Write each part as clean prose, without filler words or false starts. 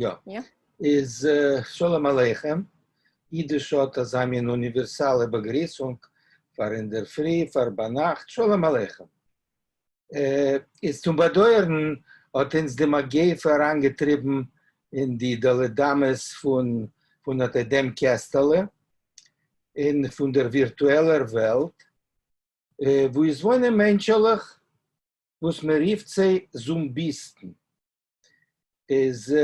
יא. איז שלום עליכם, אידיש האט אזא מין אוניווערסאלע באגריסונג פאר אינדערפרי, פאר ביינאכט, שלום עליכם. איז צום באדויערן האט אונז די מגיפה אריינגעטריבן אין די ד' אמות פון אט דעם קעסטעלע, און פון דער ווירטועלער וועלט, וואו עס וואוינען מענטשעלעך וואס מען רופט זיי זומביסטן. איז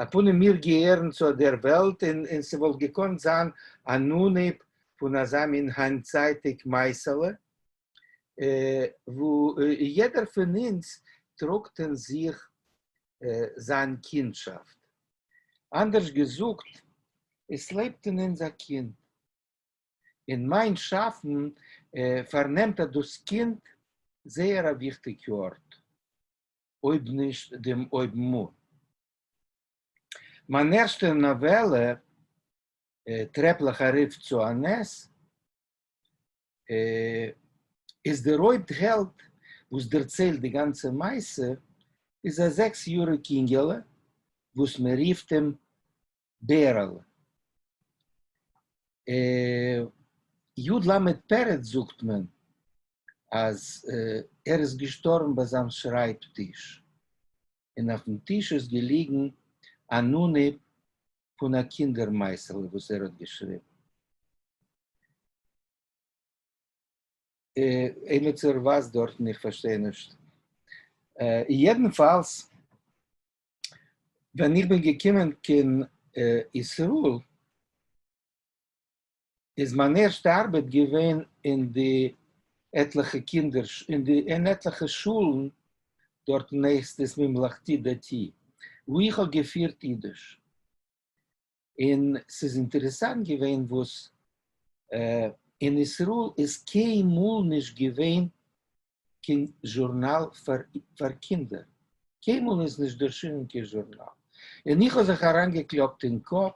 א פנים מיר געהערן צו אט דער וועלט און ס'וואלט געקאנט זיין אן אנהייב פון אזא מין היינטצייטיג מעשה'לע וואו יעדער פון אונז טראגט אין זיך זיין קינדשאפט. אנדערש געזאגט, עס לעבט אין אונז א קינד. אין מיין שאפן פארנעמט אט דאס קינד זייער א וויכטיג ארט. אויב נישט דעם אויבנאן. מיין ערשטע נאוועלע, טרעפלעך ארויף צו א נס, איז דער הויפט העלד וואס דערציילט די גאנצע מעשה איז א זעקס יאריג אינגעלע וואס מען רופט אים בערעלע. י ל פרץ זאגט מען אז ער איז געשטארבן ביי זיין שרייב טיש, און אויפן טיש איז געליגן אן אנהייב פון א קינדער מעשה'לע וואס ער האט געשריבן. עימיצער ווייזט דארטן, איך פארשטיי נישט. יעדנפאלס, ווען איך בין געקומען קיין ישראל, איז מיין ערשטע ארבעט געווען אין די עטליכע קינדער, אין די אין עטליכע שולן דארטן הייסט עס ממלכתי דתי, וואו איך האב געפירט אידיש. און ס'איז אינטערעסאנט געווען וואס אין ישראל איז קיינמאל נישט געווען קיין זשורנאל פאר קינדער, קיינמאל איז נישט ערשינען קיין זשורנאל, און איך האב זיך אריינגעקלאפט אין קאפ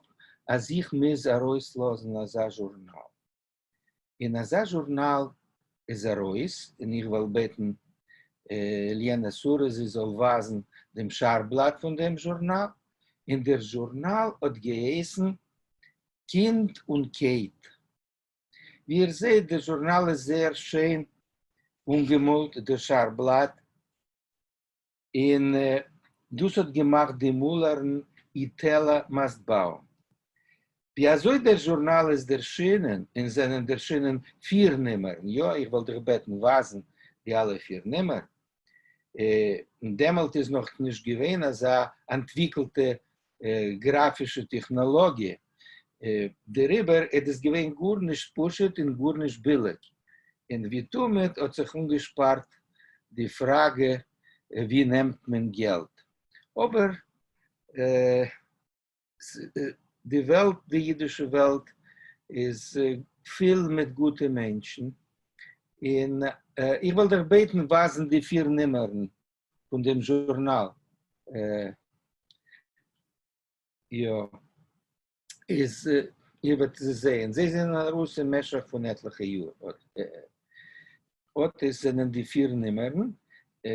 אז איך מוז ארויסלאזן אזא זשורנאל, און אזא זשורנאל איז ארויס, און איך וועל בעטן ליענע שרה זי זאל ווייזן דעם שער בלאט פון דעם זשורנאל, און דער זשורנאל האט געהייסן קינד און קייט. ווי איר זעהט דער זשורנאל איז זייער שיין אנגעמאלט דער שער בלאט, און דאס האט געמאכט די מאלערין איטעלע מאסטבאום. ווי אזוי דער זשורנאל איז ערשינען, און זענען ערשינען פיר נומערן, יא איך וועל דיך בעטן ווייזן די אלע פיר נומערן, און דעמאלט איז נאך נישט געווען אזא אנטוויקלטע גראפישע טעכנאלאגיע, דעריבער איז עס געווען גארנישט פשוט און גארנישט ביליג, און ווי תמיד האט זיך אנגעשפארט די פראגע ווי נעמט מען געלט, אבער די וועלט, די אידישע וועלט איז פיל מיט גוטע מענטשן, און איך וועל דיך בעטן ווייזן די פיר נומערן פון דעם זשורנאל. יא, איז איר וועט זיי זעהן, זיי זענען ארויס אין משך פון עטליכע יאר. אט איז זענען די פיר נומערן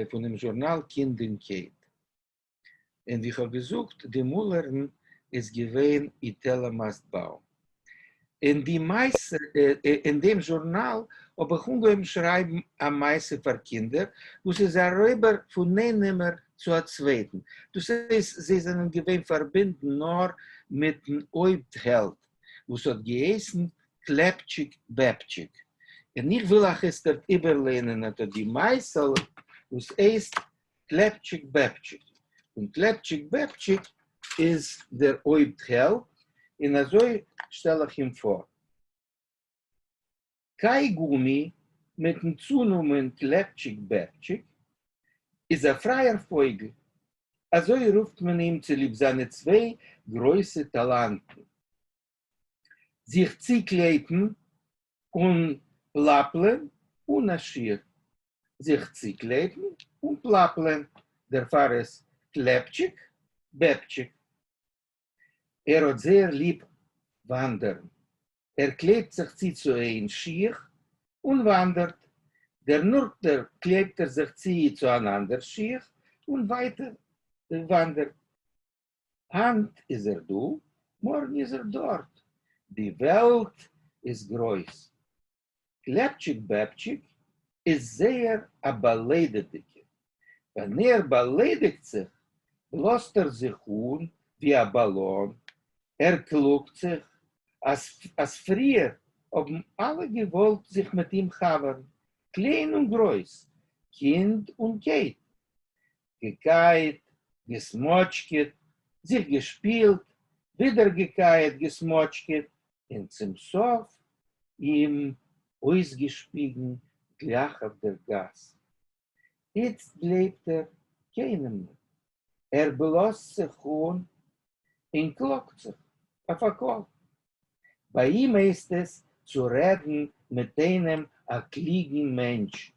פון דעם זשורנאל קינד און קייט. און ווי כ'האב געזאגט, די מאלערין איז געווען איטעלע מאסטבאום. אין די מעשה, אין דעם זשורנאל האב איך אנגעהויבן שרייבן א מעשה פאר קינדער, וואס איז אריבער פון איין נומער צו א צווייטן. דאס הייסט, זיי זענען געווען פארבינדן נאר מיטן הויפט העלד, וואס האט געהייסן קלעפטשיק בעפטשיק. און איך וויל אייך איצטערט איבערלערנען אט די מעשה, וואס הייסט קלעפטשיק בעפטשיק, און קלעפטשיק בעפטשיק איז דער הויפט העלד, און אזוי שטעל איך אים פאר. קיי גומי, מיטן צונאמען קלעפטשיק בעפטשיק, איז א פרייער פויגל, אזוי רופט מען אים צוליב זיינע צוויי גרויסע טאלאנטן, זיך צוקלעפן און פלאפלען אן א שיעור, זיך צוקלעפן און פלאפלען, דערפאר איז קלעפטשיק בעפטשיק. ער האט זייער ליב וואנדערן, ער קלעבט זיך צו צו איין שיך און וואנדערט, דערנאך קלעבט ער זיך צו צו אן אנדער שיך און ווייטער וואנדערט. הײַנט איז ער דאָ, מאָרגן איז ער דאָרט. די וועלט איז גרויס. קלעפּטשיק-בעבטשיק איז זייער אַ באַליידעדיקער. ווען ער באַליידיקט זיך, בלאָזט ער זיך אָן ווי אַ באַלאָן. ער קלאָגט זיך, אַז אַז פֿריִער האָבן אַלע געוואָלט זיך מיט אים חבֿרן, קליין און גרויס, קינד און קייט. געקייט, געסמאָטשקעט, זיך געשפּילט, ווידער געקייט, געסמאָטשקעט, און צום סוף אים אויסגעשפּיגן גלײַך אויף דער גאַס. איצט גלייבט ער קיינעם ניט. ער בלאָזט זיך אָן און קלאָגט זיך אויף אַ קול. בײַ אים הייסט עס צו רעדן מיט איינעם אַ קלוגן מענטש.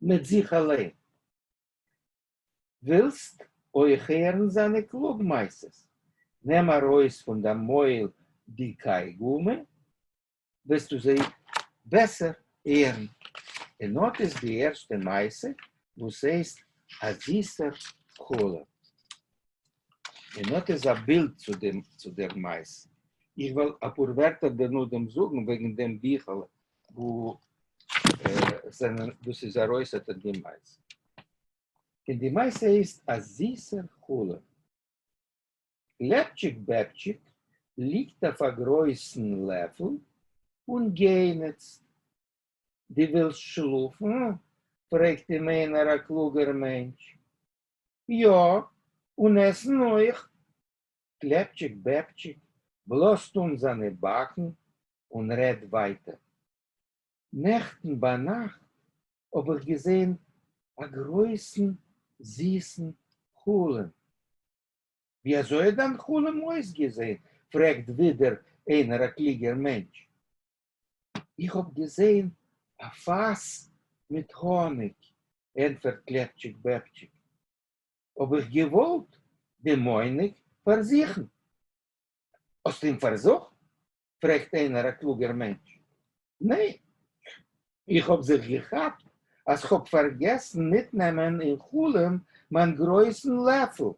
מיט זיך אליין. ווילסט אויך הערן זיינע קלוג מעשות? נעם ארויס פון דיין מויל די קייגומע, וועסטו זיי בעסער הערן. און אט איז די ערשטע מעשה וואס הייסט א זיסער חלום. און אט איז א בילד צו דעם צו דער מעשה. איך וועל אפאר ווערטער דערנאכדעם זאגן וועגן דעם ביכעלע וואו זענען דאס איז ארויס אט די מעשה. און די מעשה הייסט א זיסער חלום. קלעפטשיק בעבטשיק ליגט אויף א גרויסן לעפל און גענעצט. דו ווילסט שלאפן? פרעגט אים איינער א קלוגער מענטש. יא, און עסן אויך. קלעפטשיק בעבטשיק בלאזט אן זיינע באקן און רעדט ווייטער. נעכטן ביינאכט האב איך געזען א גרויסן זיסן חלום. ווי אזוי האט דיין חלום אויסגעזען? פרעגט ווידער איינער א קלוגער מענטש. איך האב געזען א פאס מיט האניג, ענטפערט קלעפטשיק בעבטשיק. האב איך געוואלט דעם האניג פארזוכן. האסט אים פארזוכט? פרעגט איינער א קלוגער מענטש. ניין, איך האב זיך געכאפט אז כ'האב פארגעסן מיטנעמען אין חלום מיין גרויסן לעפל.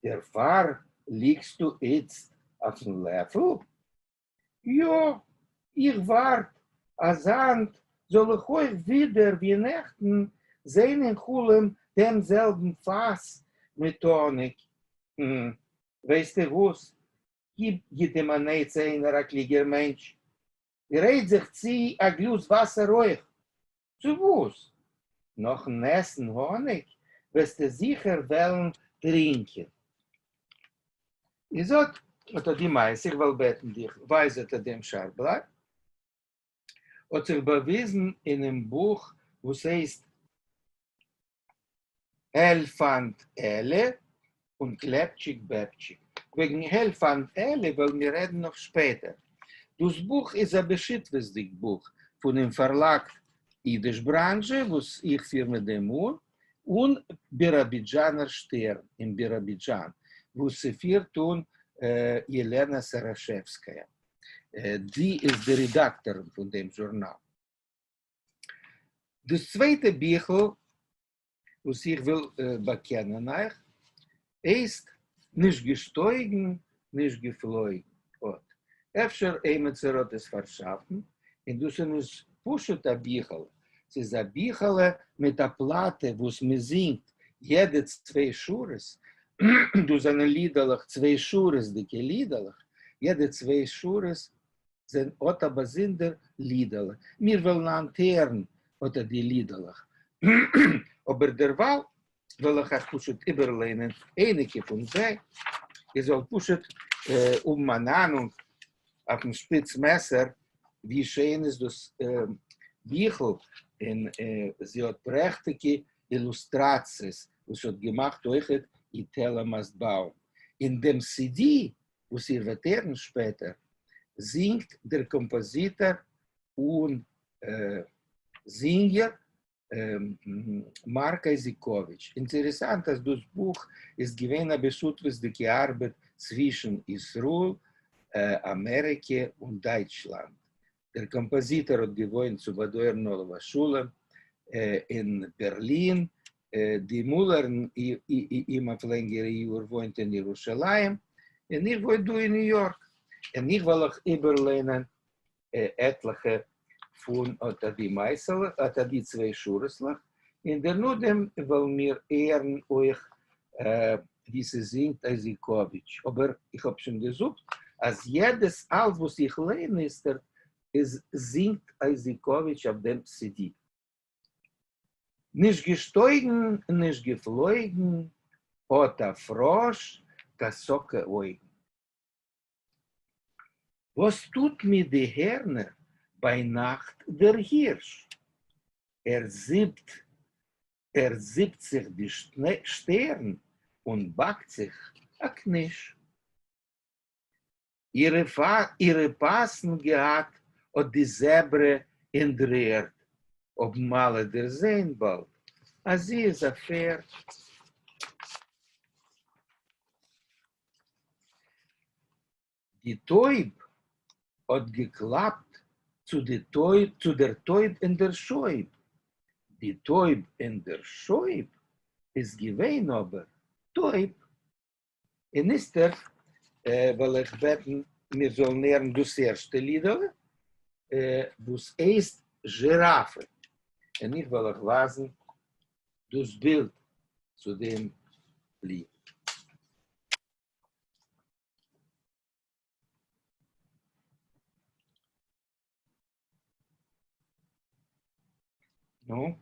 דערפאר ליגסטו איצט אויפן לעפל? יא, איך ווארט אז היינט זאל איך אויך ווידער ווי נעכטן זען אין חלום דעם זעלבן פאס מיט האניג. ווייסטו וואס, גיט אים אן עצה איינער א קלוגער מענטש, גרייט זיך צו א גלאז וואסער אויך. צו וואס? נאכן עסן האניג וועסטו זיכער וועלן טרינקען. איז אט אט די מעשה, איך וועל בעטן דיך, ווייז אט דעם שער-בלאט, האט זיך באוויזן אינעם בוך וואס הייסט העלפאנד עלע און קלעפטשיק בעבטשיק. וועגן העלפאנד עלע וועלן מיר רעדן נאך שפעטער. דאס בוך איז א בשותפות'דיג בוך פונעם פארלאג אידיש בראנזשע וואס איך פיר מיט דעם אן, און ביראבידזשאנער שטערן אין ביראבידזשאן וואס ס'פירט אן יעלענא סאראשעווסקאיא. זי איז די רעדאקטארין פון דעם זשורנאל. דאס צווייטע ביכל וואס איך וויל באקענען אייך הייסט נישט געשטויגן נישט געפלויגן. אט אפשר עימיצער האט עס פארשאפן, און דאס איז נישט פשוט א ביכעלע, ס'איז א ביכעלע מיט א פלאטע וואס מ'זינגט יעדע צוויי שורות, דאס זענען לידעלעך, צוויי שורות'דיגע לידעלעך, יעדע צוויי שורות זענען האט א באזונדער לידעלע, מיר וועלן היינט הערן אט די לידעלעך, אבער דערווייל וועל איך אייך פשוט איבערליינען אייניקע פון זיי, איר זאלט פשוט האבן אן אהנונג אויפן שפיץ מעסער ווי שיין איז דאס ביכל, און זי האט פרעכטיגע אילוסטראציעס וואס האט געמאכט אויכעט איטעלע מאסטבאום. אין דעם CD וואס איר וועט הערן שפעטער, זינגט דער קאמפאזיטאר און זינגער מארק אייזיקאוויטש. אינטערעסאנט אז דאס בוך איז געווען א בשותפות'דיגע ארבעט צווישן ישראל, אמעריקע און דייטשלאנד. דער קאמפאזיטאר האט געוואוינט צו באדויערן עליו השלום אין בערלין. די מאלערין אים אויף לענגערע יאר וואוינט אין ירושלים, און איך וואוין דא אין ניו יארק, און איך וועל אייך איבערליינען עטליכע פון אט א די מעשה'לעך, אט א די צוויי שורות'לעך, און דערנאכדעם וועלן מיר הערן אויך ווי ס'זינגט אייזיקאוויטש, אבער איך האב שוין געזאגט אז יעדעס אלץ וואס איך ליין איצטערט איז זינגט אייזיקאוויטש אויף דעם CD. נישט געשטויגן נישט געפלויגן האט א פראש קאסאקע אויגן. וואס טוט מיט די הערנער ביינאכט דער הירש? ער זיפט ער זיפט זיך די שטערן און באקט זיך א קניש. אירע פאסן געהאט האט די זעברע אין דר'ערד, האבן אלע דערזען באלד אז זי איז א פערד. די טויב האט געקלאפט צו די צו דער טויב אין דער שויב, די טויב אין דער שויב איז געווען אבער טויב. און איצטער וועל איך בעטן מיר זאלן הערן דאס ערשטע לידעלע וואס הייסט זשיראפע, און איך וועל אייך ווייזן דאס בילד צו דעם ליד. נו?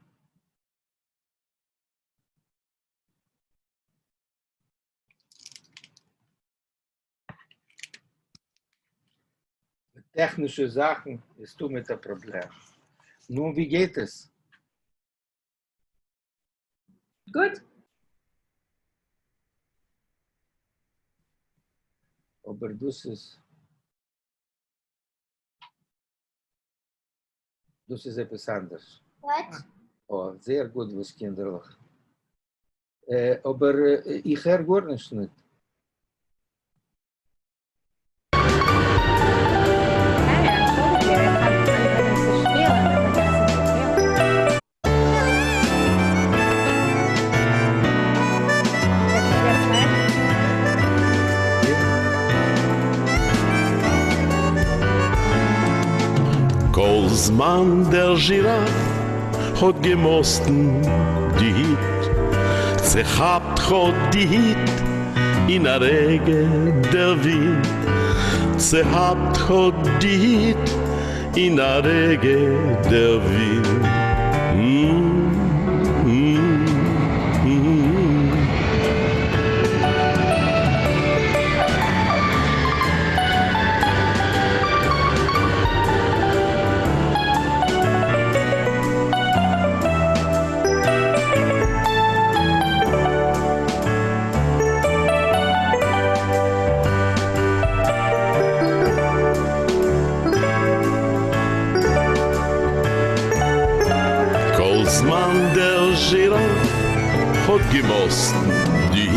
מיט טעכנישע זאכן איז תמיד א פראבלעם. נו, ווי גייט עס? גוט. אבער דאס איז דאס איז עפעס אנדערש. What? אה, זייער גוט וואס קינדערלעך. אבער איך הער גארנישט ניט. היי, אנטשולדיגט מיר, איך האב אנגעהויבן צו שפילן און פארגעסן צו טיילן. וועט עס יעצט הערן? כל זמן דער זשיראף האט געמאסטן די היט, צעכאפט האט די היט אין א רגע דער ווינט, צעכאפט האט די היט אין א רגע דער ווינט. כל זמן דער זשיראף האט געמאסטן די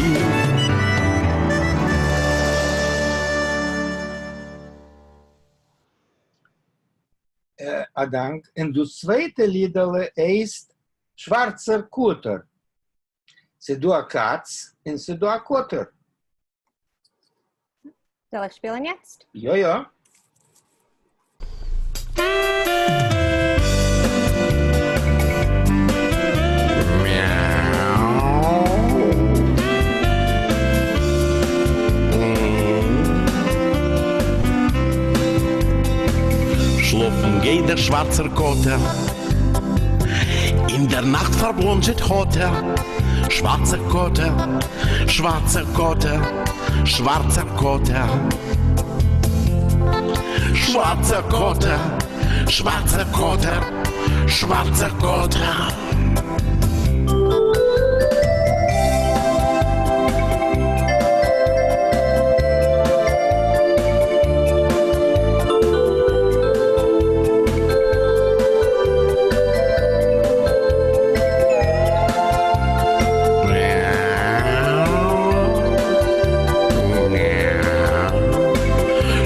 א דאנק. און דאס צווייטע לידעלע הייסט שווארצער קאטער. ס'דא א קאץ און ס'דא א קאטער. זאל איך שפילן יעצט? יא יא. שלאפן גייט דער שווארצער קאטער. אין דער נאכט פארבלאנדזשעט האט ער. שווארצער קאטער, שווארצער קאטער, שווארצער קאטער. שווארצער קאטער, שווארצער קאטער, שווארצער קאטער.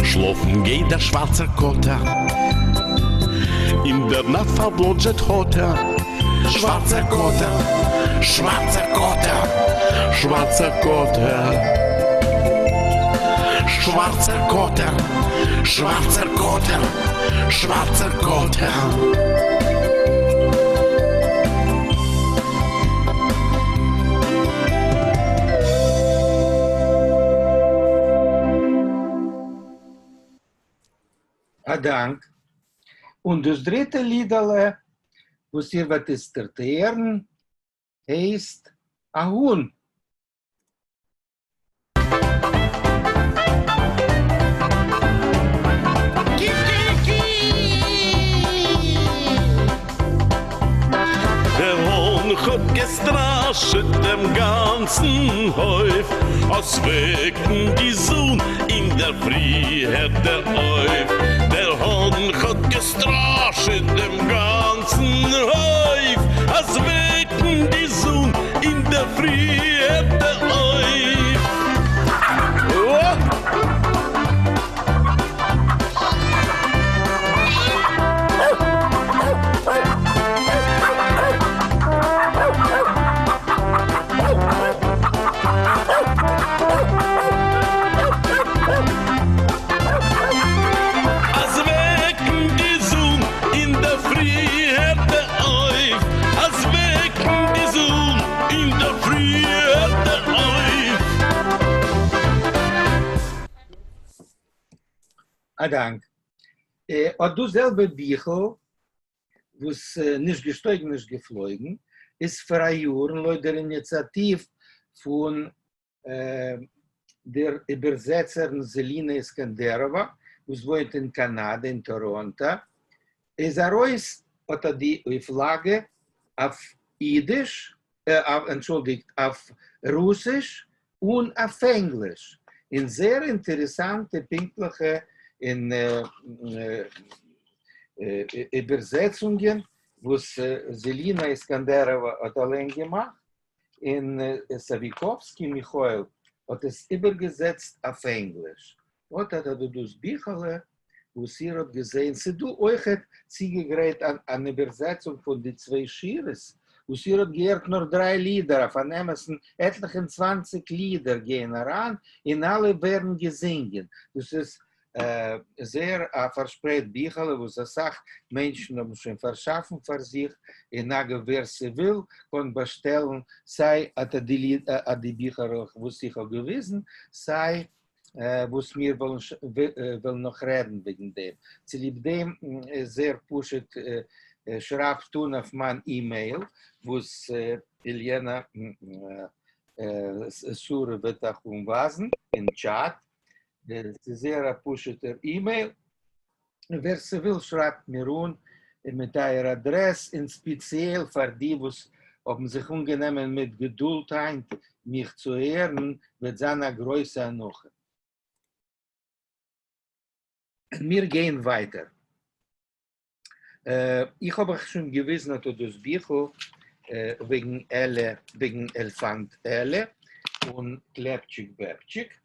שלאפן גייט דער שווארצער קאטער, אין דער נאכט פארבלאנדזשעט האט ער. שווארצער קאטער, שווארצער קאטער, שווארצער קאטער, שווארצער קאטער, שווארצער קאטער, שווארצער קאטער. א דאנק. און דאס דריטע לידעלע וואס איר וועט איצטערט הערן הייסט א האן. דער האָן האָט געסטראַשעט דעם גאַנצן הויף, אַז וועקן די זון אין דער פֿרי הערט ער אויף. דער האָן האָט געסטראַשעט דעם גאַנצן הויף, אַז וועקן די זון אין דער פֿרי הערט ער אויף. אז וועקן די זון אינדערפרי הערט ער אויף, אז וועקן די זון אינדערפרי הערט ער אויף. א דאנק. אט דאס זעלבע ביכל וואס נישט געשטויגן נישט געפלויגן איז פאראיארן לויט דער איניציאטיוו פון דער איבערזעצערין זעלינא איסקאנדעראווא וואס וואוינט אין קאנאדע אין טאראנטא איז ארויס אט א די אויפלאגע אויף אידיש, אנטשולדיגט אויף רוסיש און אויף ענגליש, און זייער אינטערעסאנטע פונקטליכע און איבערזעצונגען וואס זעלינא איסקאנדעראווא האט אליין געמאכט, און סאוויקאווסקי מיכאל האט עס איבערגעזעצט אויף ענגליש. אט אט אט דאס ביכעלע וואס איר האט געזען, ס'איז דא אויכעט צוגעגרייט אן איבערזעצונג פון די צוויי שורות וואס איר האט געהערט, נאר דריי לידער, אויף אן אמת'ן עטליכע און צוואנציג לידער גייען אריין און אלע ווערן געזינגען. דאס איז זייער א פארשפרייט ביכעלע וואס אסאך מענטשן האבן שוין פארשאפן פאר זיך, און אגב ווער ס'וויל קען באשטעלן סיי אט די ביכערלעך וואס איך האב געוויזן, סיי וואס מיר וועלן נאך רעדן וועגן דעם. צוליב דעם איז זייער פשוט, שרייבט אן אויף מיין אימעיל וואס איליענא שרה וועט אייך אנווייזן אין טשאט. ס'איז זייער א פשוט'ער אימעיל, ווער ס'וויל שרייבט מיר אן מיט אייער אדרעס, און ספעציעל פאר די וואס האבן זיך אנגענומען מיט געדולד היינט מיך צו הערן, וועט זיין א גרויסע הנחה. און מיר גייען ווייטער. איך האב אייך שוין געוויזן אט דאס ביכל וועגן עלע, וועגן עלפאנט עלע און קלעפטשיק בעבטשיק,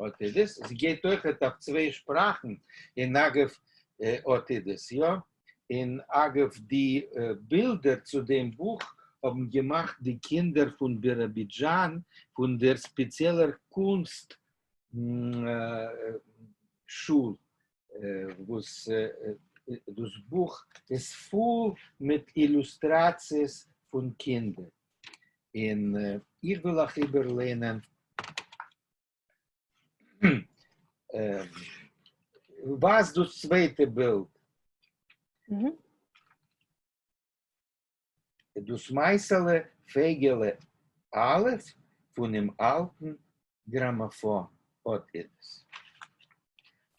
אט איז עס, עס גייט אויכעט אויף צוויי שפראכן, און אגב אט איז עס יא, און אגב די בילדער צו דעם בוך האבן געמאכט די קינדער פון ביראבידזשאן פון דער ספעציעלער קונסט שול וואס דאס בוך איז פול מיט אילוסטראציעס פון קינדער, און איך וויל אייך איבערלערנען ווייז דאס צווייטע בילד. דאס מייסעלע פייגעלע א' פונעם אלטן גראמאפאן אט איז עס.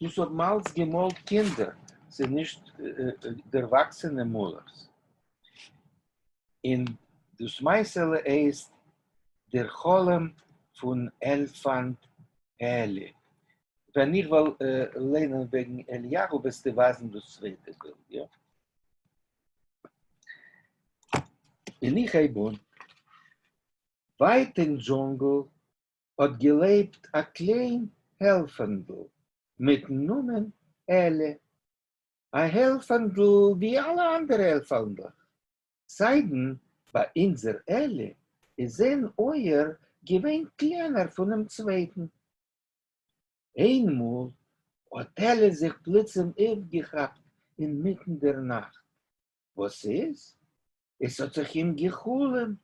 דאס האבן אלץ געמאלט קינדער, ס'איז נישט דערוואקסענע מאלערס. און דאס מייסעלע הייסט דער חלום פון עלפאנט עלי. ווען איך וועל לערנען וועגן אליהו וועסטו ווייזן דאס צווייטע בילד, יא? און איך הייב אן. ווייט אין דזשונגל האט געלעבט א קליין העלפענדל מיטן נאמען עלע. א העלפענדל ווי אלע אנדערע העלפענדלעך. סיידן ביי אונזער עלע איז איין אויער געווען קלענער פונעם צווייטן. איינמאל האט עלי זיך פלוצים אויפגעכאפט אינמיטן דער נאכט. וואס איז? עס האט זיך אים גע'חלומ'ט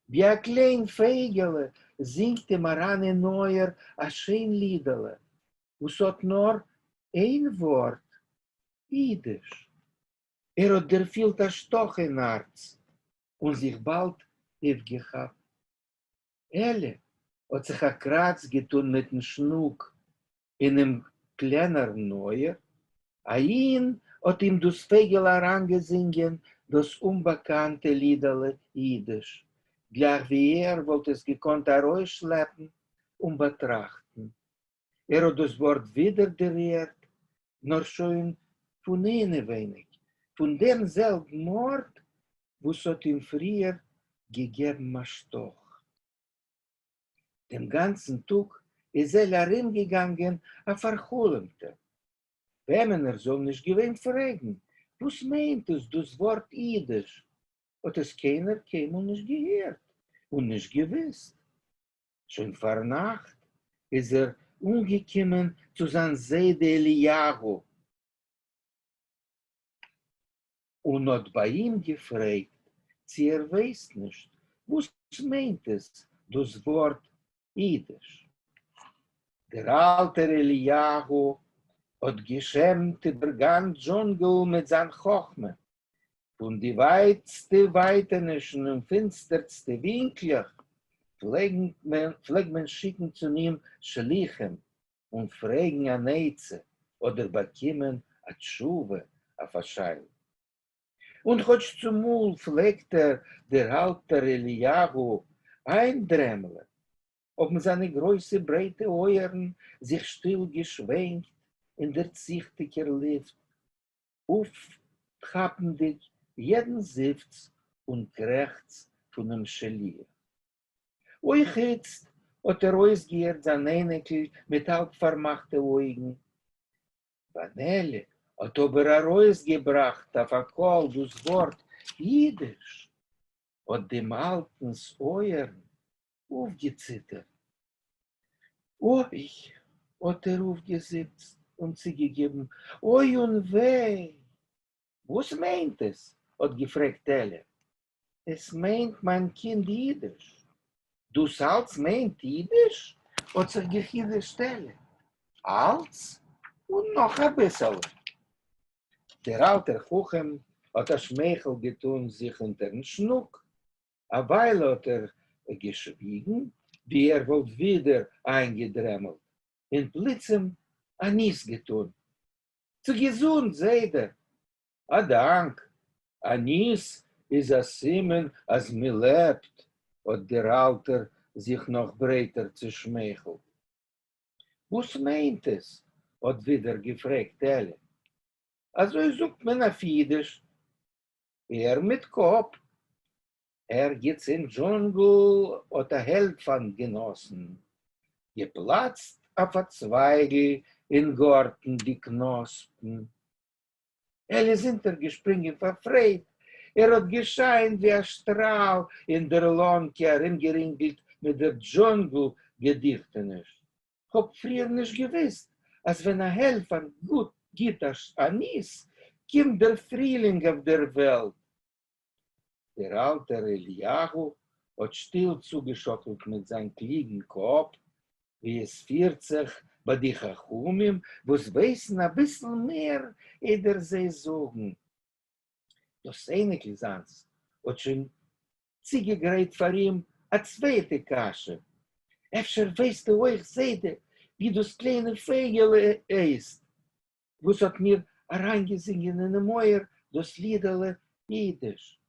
ווי א קליין פייגעלע זינגט אים אריין אין אויער א שיין לידעלע וואס האט נאר איין ווארט, אידיש. ער האט דערפילט א שטאך אין הארץ און זיך באלד אויפגעכאפט. עלי האט זיך א קראץ געטון מיטן שנוק אינעם קלענערן אויער, אַהין האָט אים דאָס פֿייגעלע אַרײַנגעזונגען דאָס אומבאַקאַנטע לידעלע ייִדיש, גלײַך ווי ער וואָלט עס געקאָנט אַרויסשלעפּן און באַטראַכטן. ער האָט דאָס וואָרט ווידער דערהערט, נאָר שוין פֿון אינעווייניק, פֿון דעם זעלבן אָרט, וווּ ס'האָט אים פֿריִער געגעבן אַ שטאָך. דעם גאַנצן טאָג איז עלי אַרומגעגאַנגען אַ פֿאַרחלומטער. וועמען ער זאָל נישט געווען פֿרעגן, וואָס מיינט עס דאָס וואָרט ייִדיש, האָט עס קיינער קיינמאָל נישט געהערט און נישט געוווּסט. שוין פֿאַרנאַכט איז ער אָנגעקומען צו זײַן זיידע אליהו און האָט בײַ אים געפֿרעגט, צי ער ווייסט נישט, וואָס מיינט עס דאָס וואָרט ייִדיש. דער אַלטער אליהו האָט געשמט איבער גאַנץ דזשונגל מיט זײַן חכמה. פֿון די ווײַטסטע ווײַטענישן און פֿינצטערסטע ווינקלעך פֿלעגט מען שיקן צו אים שליחים און פרעגן אן עצה אדער באקומען א תשובה אויף א שאלה. און כאטש צומאל פלעגט ער, דער אלטער אליהו, איינדרעמלען, האבן זיינע גרויסע ברייטע אויערן זיך שטיל געשווענקט אין דער ציכטיגער לופט, אויפכאפנדיג יעדן זיפץ און קרעכץ פונעם שליח. אויך איצט האָט ער אויסגעהערט זײַן אייניקל מיט האַלב-פֿאַרמאַכטע אויגן. ווען עלי האָט אָבער אַרויסגעבראַכט אויף אַ קול דאָס וואָרט ייִדיש, האָט דעם אַלטנס אויערן אויפֿגעציטערט. אוי! האָט ער אָפּגעזיפֿצט און צוגעגעבן, אוי און וויי! וואָס מיינט עס? האָט געפֿרעגט עלי. עס מיינט מיין קינד אידיש. דאס אלץ מיינט אידיש? האט זיך געחידושט עלי. אלץ און נאך אביסעלע. דער אלטער חכם האט א שמייכל געטאן זיך אונטערן שנוק. א וויילע האט ער געשוויגן, ווי ער וואלט ווידער איינגעדרעמלט, און פלוצים א ניס געטאן. צו געזונט, זיידע! א דאנק! א ניס איז א סימן אז מ'לעבט, האט דער אלטער זיך נאך ברייטער צעשמייכלט. וואס מיינט עס? האט ווידער געפרעגט עלי. אזוי זאגט מען אויף אידיש. ער מיט קאפ. ערגעץ אין דזשונגל האט א העלפאנט גענאסן, געפלאצט אויף א צווייגל אין גארטן די קנאספן. עלי איז אונטערגעשפּרונגען פֿאַר פֿרייד. ער האָט געשײַנט ווי אַ שטראַל אין דער לאָנקע, אַרומגערינגלט מיט דער דזשונגל-געדיכטעניש. כ'האָב פֿריִער נישט געוווּסט, אַז ווען אַ העלפֿאַנט גיט אַ ניס, קומט דער פֿרילינג אויף דער וועלט. דער אַלטער אליהו האָט שטיל צוגעשאָקלט מיט זײַן קלוגן קאָפּ, ווי עס פֿירט זיך בײַ די חכמים, וואָס ווייסן אַ ביסל מער איידער זיי זאָגן. דאָס אייניקל זײַנס האָט שוין צוגעגרייט פֿאַר אים אַ צווייטע קשיא, אפֿשר ווייסטו אויך, זיידע, ווי דאָס קליינע פֿייגעלע הייסט, וואס האט מיר אריינגעזינגען אינעם אויער דאס לידעלע אידיש.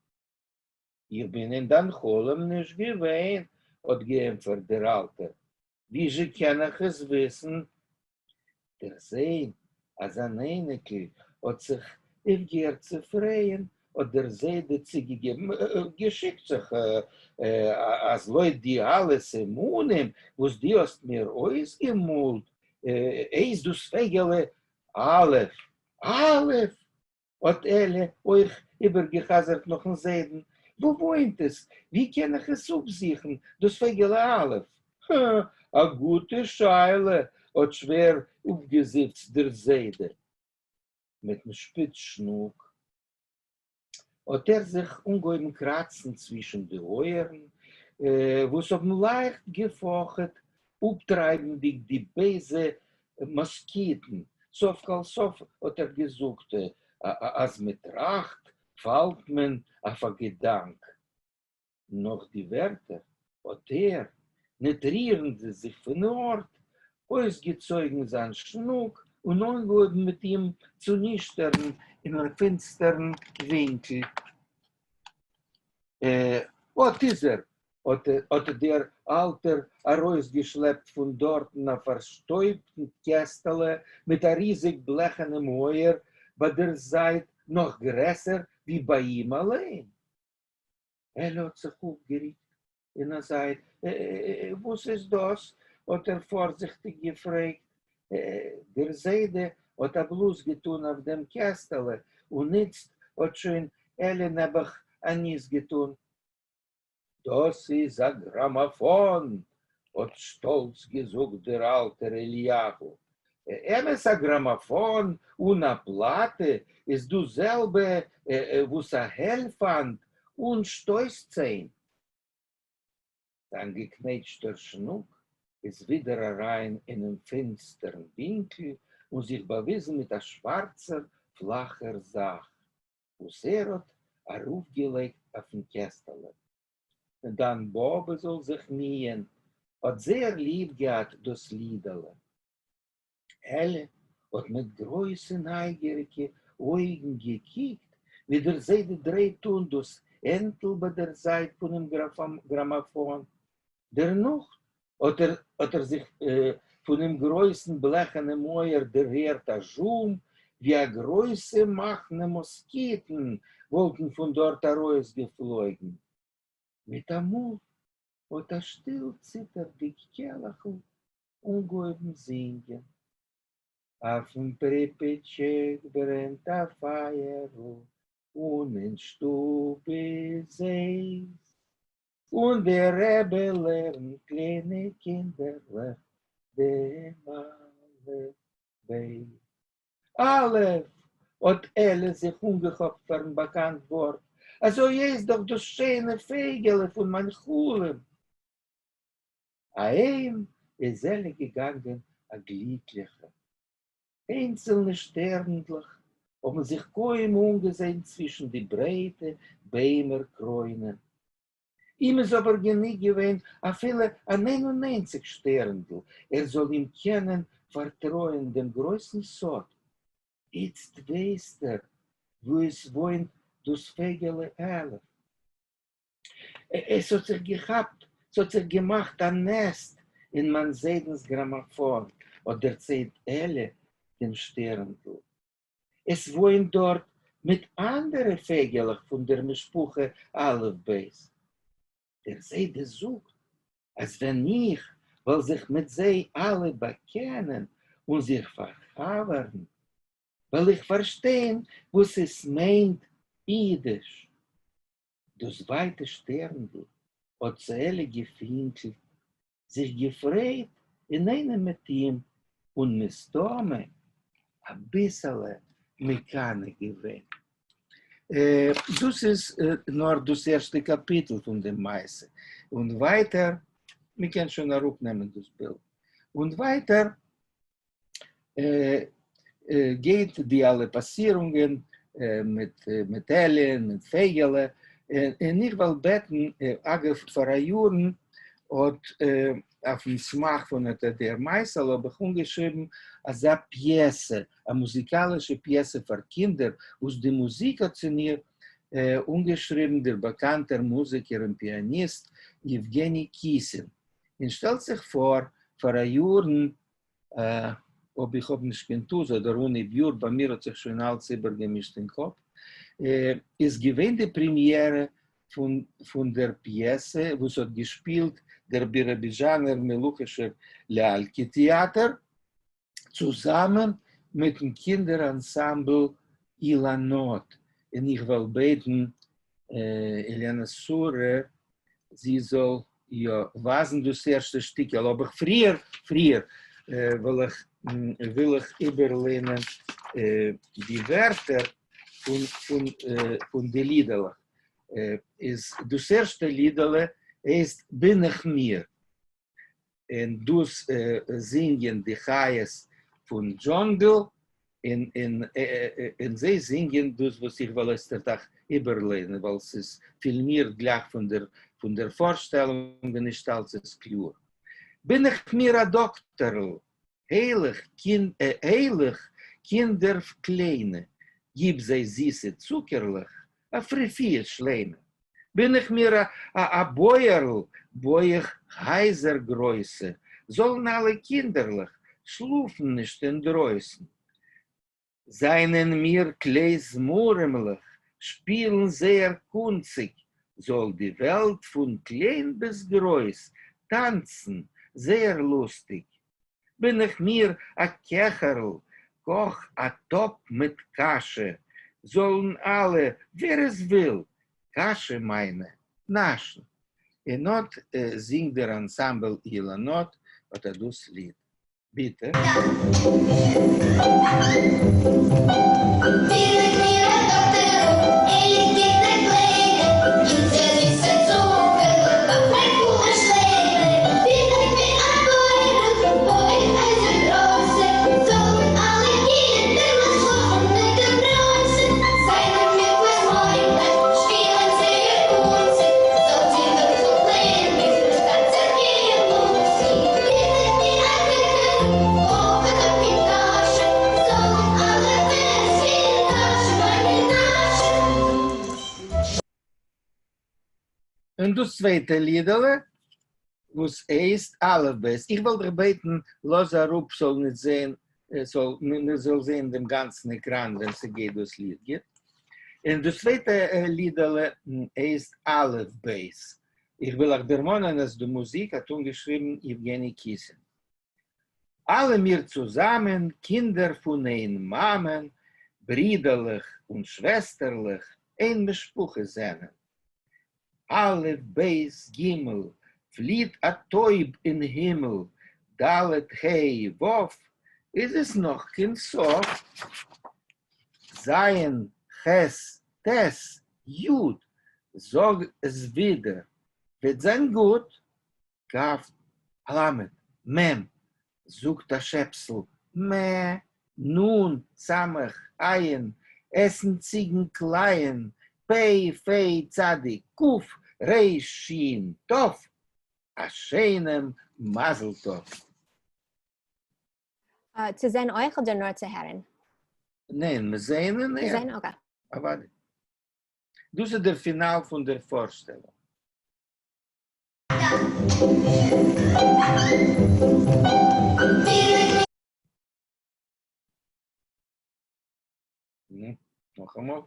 איך בין אין דיין חלום נישט געווען, האט געענטפערט דער אלטער, וויאזשע קען איך עס וויסן? דערזען אז אן אייניקל האט זיך אויפגעהערט צו פרייען, האט דער זיידע צוגעגעבן, געשיקט זיך אז לויט די אלע סימנים וואס דו האסט מיר אויסגעמאלט, הייסט דאס פייגעלע א', א'! האט עלי אויך איבערגעחזרט נאכן זיידן, וואו וואוינט עס? ווי קען איך עס אפזוכן דאס פייגעלע א'? הא, א גוטע שאלה, האט שווער אפגעזיפצט דער זיידע. מיטן שפיץ שנוק האט ער זיך אנגעהויבן קראצן צווישן די אויערן, וואס האבן לייכט געפאכעט, אפטרייבנדיג די בייזע מאסקיטן. סוף כל סוף האט ער געזאגט, אז מען טראכט פאלט מען אויף א געדאנק. נאָך די ווערטער האָט ער, ניט רירנדיק זיך פֿון אָרט, אויסגעצויגן זײַן שנוק און אָנגעהויבן מיט אים צו נישטערן אין אַ פֿינצטערן ווינקל. אָט איז ער! האָט דער אַלטער אַרויסגעשלעפּט פֿון דאָרטן אַ פֿאַרשטויבטן קעסטעלע מיט אַ ריזיק בלעכענעם אויער בײַ דער זײַט, נאָך גרעסער ווי בײַ אים אַליין. עלי האָט זיך אָפּגערוקט אין אַ זײַט. װאָס איז דאָס? האָט ער פֿאָרזיכטיק געפֿרעגט. דער זײדע האָט אַ בלאָז געטאָן אױף דעם קעסטעלע, און איצט האָט שױן עלי נעבעך אַ ניס געטאָן. דאָס איז אַ גראַמאָפֿאָן! האָט שטאָלץ געזאָגט דער אַלטער אליהו. אמת, אַ גראַמאָפֿאָן אָן אַ פּלאַטע איז דאָס זעלבע, וואָס אַ העלפֿאַנד אָן שטויס-ציין. זײַן געקנעטשטער שנוק איז ווידער אַרײַן אינעם פֿינצטערן ווינקל און זיך באַוויזן מיט אַ שוואַרצער פֿלאַכער זאַך, וואָס ער האָט אַרויפֿגעלייגט אויפֿן קעסטעלע. דײַן באָבע זאָל זיך מיִען, האָט זייער ליב געהאַט דאָס לידעלע. עלי האָט מיט גרויסע נײַגעריקע אויגן געקוקט, ווי דער זיידע דרייט אָן דאָס הענטל בײַ דער זײַט פֿונעם גראַמאָפֿאָן. דערנאָך האָט ער האָט ער זיך פֿונעם גרויסן בלעכענעם אויער דערהערט אַ זשום, ווי אַ גרויסע מחנה מאָסקיטן וואָלטן פֿון דאָרט אַרויסגעפֿלויגן. מיט אַ מאָל האָט אַ שטיל ציטערדיק קעלעכל אָנגעהויבן זינגען. אויפֿן פּריפּעטשיק ברענט אַ פֿײַערל, און אין שטוב איז הייס. און דער רבי לערנט קליינע קינדערלעך דעם אלף בית. אלף! האט עלי זיך אנגעכאפט פארן באקאנט ווארט, אזוי הייסט דאך דאס שיינע פייגעלע פון מיין חלום! אהיים איז עלי געגאנגען א גליקליכער. איינצעלנע שטערנדלעך האבן זיך קוים אנגעזען צווישן די ברייטע ביימער קרוינען. אים איז אבער גענוג געווען אפילו אן איין און איינציג שטערנדל, ער זאל אים קענען פארטרויען דעם גרויסן סוד. איצט ווייסט ער וואו עס וואוינט דאס פייגעלע אלף. עס האט זיך געכאפט, ס'האט זיך געמאכט א נעסט אין מיין זיידנ'ס גראמאפאן, האט דערציילט עלי דעם שטערנדל. עס וואוינט דארט מיט אנדערע פייגעלעך פון דער משפחה אלף בית. דער זיידע זאגט אז ווען איך וועל זיך מיט זיי אלע באקענען און זיך פארחבר'ן, וועל איך פארשטיין וואס עס מיינט אידיש. דאָס ווײַטע שטערנדל האָט צו עלי געפֿינקלט, זיך געפֿרייט אינאיינעם מיט אים און מסתּמא אַ ביסעלע מקנא געווען. דאָס איז נאָר דאָס ערשטע קאַפּיטל פֿון דעם מעשׂה, און ווײַטער, מע קען שוין אַראָפּנעמען דאָס בילד, און ווײַטער גייט די אלע פאסירונגען מיט מיט עלי'ן מיט פייגעלע, און איך וועל בעטן, אגב פאראיארן האט אויפן סמך פון אט דער מעשה'לע האב איך אנגעשריבן אזא פיעסע, א מוזיקאלישע פיעסע פאר קינדער, וואס די מוזיק האט צו מיר אנגעשריבן דער באקאנטער מוזיקער און פיאניסט יעווגעני קיסין, און שטעלט זיך פאר פאראיארן אויב איך האב נישט קיין טעות אדער אנהייב יאר, ביי מיר האט זיך שוין אלץ איבערגעמישט אין קאפ, איז געווען די פרעמיערע פון דער פיעסע וואס האט געשפילט דער ביראבידזשאנער מלוכישער ליאלקי טעאטער צוזאמען מיטן קינדער אנסאמבל אילנות, און איך וועל בעטן אילנה שרה, זי זאל יא ווייזן דאס ערשטע שטיקל, אבער פריער, פריער וויל איך, וויל איך איבערליינען די ווערטער פון, פון, פון די לידעלעך. איז דאס ערשטע לידעלע הייסט בין איך מיר. און דאס זינגען די חיות פון דזשאנגל, און זיי זינגען דאס וואס איך וועל איצטערט אייך איבערלייענען, ווייל ס'איז פילמירט גלייך פון דער פארשטעלונג און נישט אלץ איז קלאר. בין איך מיר א דאקטערל, הייל איך קינדער קליינע, גיב זיי זיסע צוקערלעך, אויף רפואה שלימה. בין איך מיר א בויערל, בוי איך הייזער גרויסע, זאלן אלע קינדערלעך שלאפן נישט אינדרויסן. זענען מיר כלי זמרים'לעך, שפילן זייער קונציג, זאל די וועלט פון קליין ביז גרויס טאנצן זייער לוסטיג. בין איך מיר א קעכערל, קאך א טאפ מיט קאשע, זאלן אלע, ווער עס וויל, קאשע מיינע נאשן. און אט זינגט דער אנסאמבל אילנות אט א דאס ליד. ביטע. און דאס צווייטע לידעלע וואס הייסט אלף בית, איך וועל דיך בעטן לאז אראפ ס'זאל נישט זעהן, ס'זאל מען זאל זעהן דעם גאנצן עקראן ווען ס'גייט דאס ליד גוט. און דאס צווייטע לידעלע הייסט אלף בית, איך וויל אייך דערמאנען אז די מוזיק האט אנגעשריבן יעווגעני קיסין. אלע מיר צוזאמען קינדער פון איין מאמען, ברידערלעך און שוועסטערלעך, איין משפחה זענען. א' ב' ג', פליט א טויב אין הימל, ד' ה' ו', איז עס נאך קיין סוף. ז' ח' ט' י', זאג עס ווידער, וועט זיין גוט. כ' ל' מ', זאגט א שעפסל, מע, נ, ס', ע', עסן ציגן קלייען, פ', פ', צדיק, ק, ר', ש', ת', א שיינעם מזל טוב. צו זען אויך אדער נאר צו הערן? ניין, מיר זעען און הערן. זען, okay. אוודאי. דאס איז דער פינאל פון דער פארשטעלונג. נו, נאכאמאל.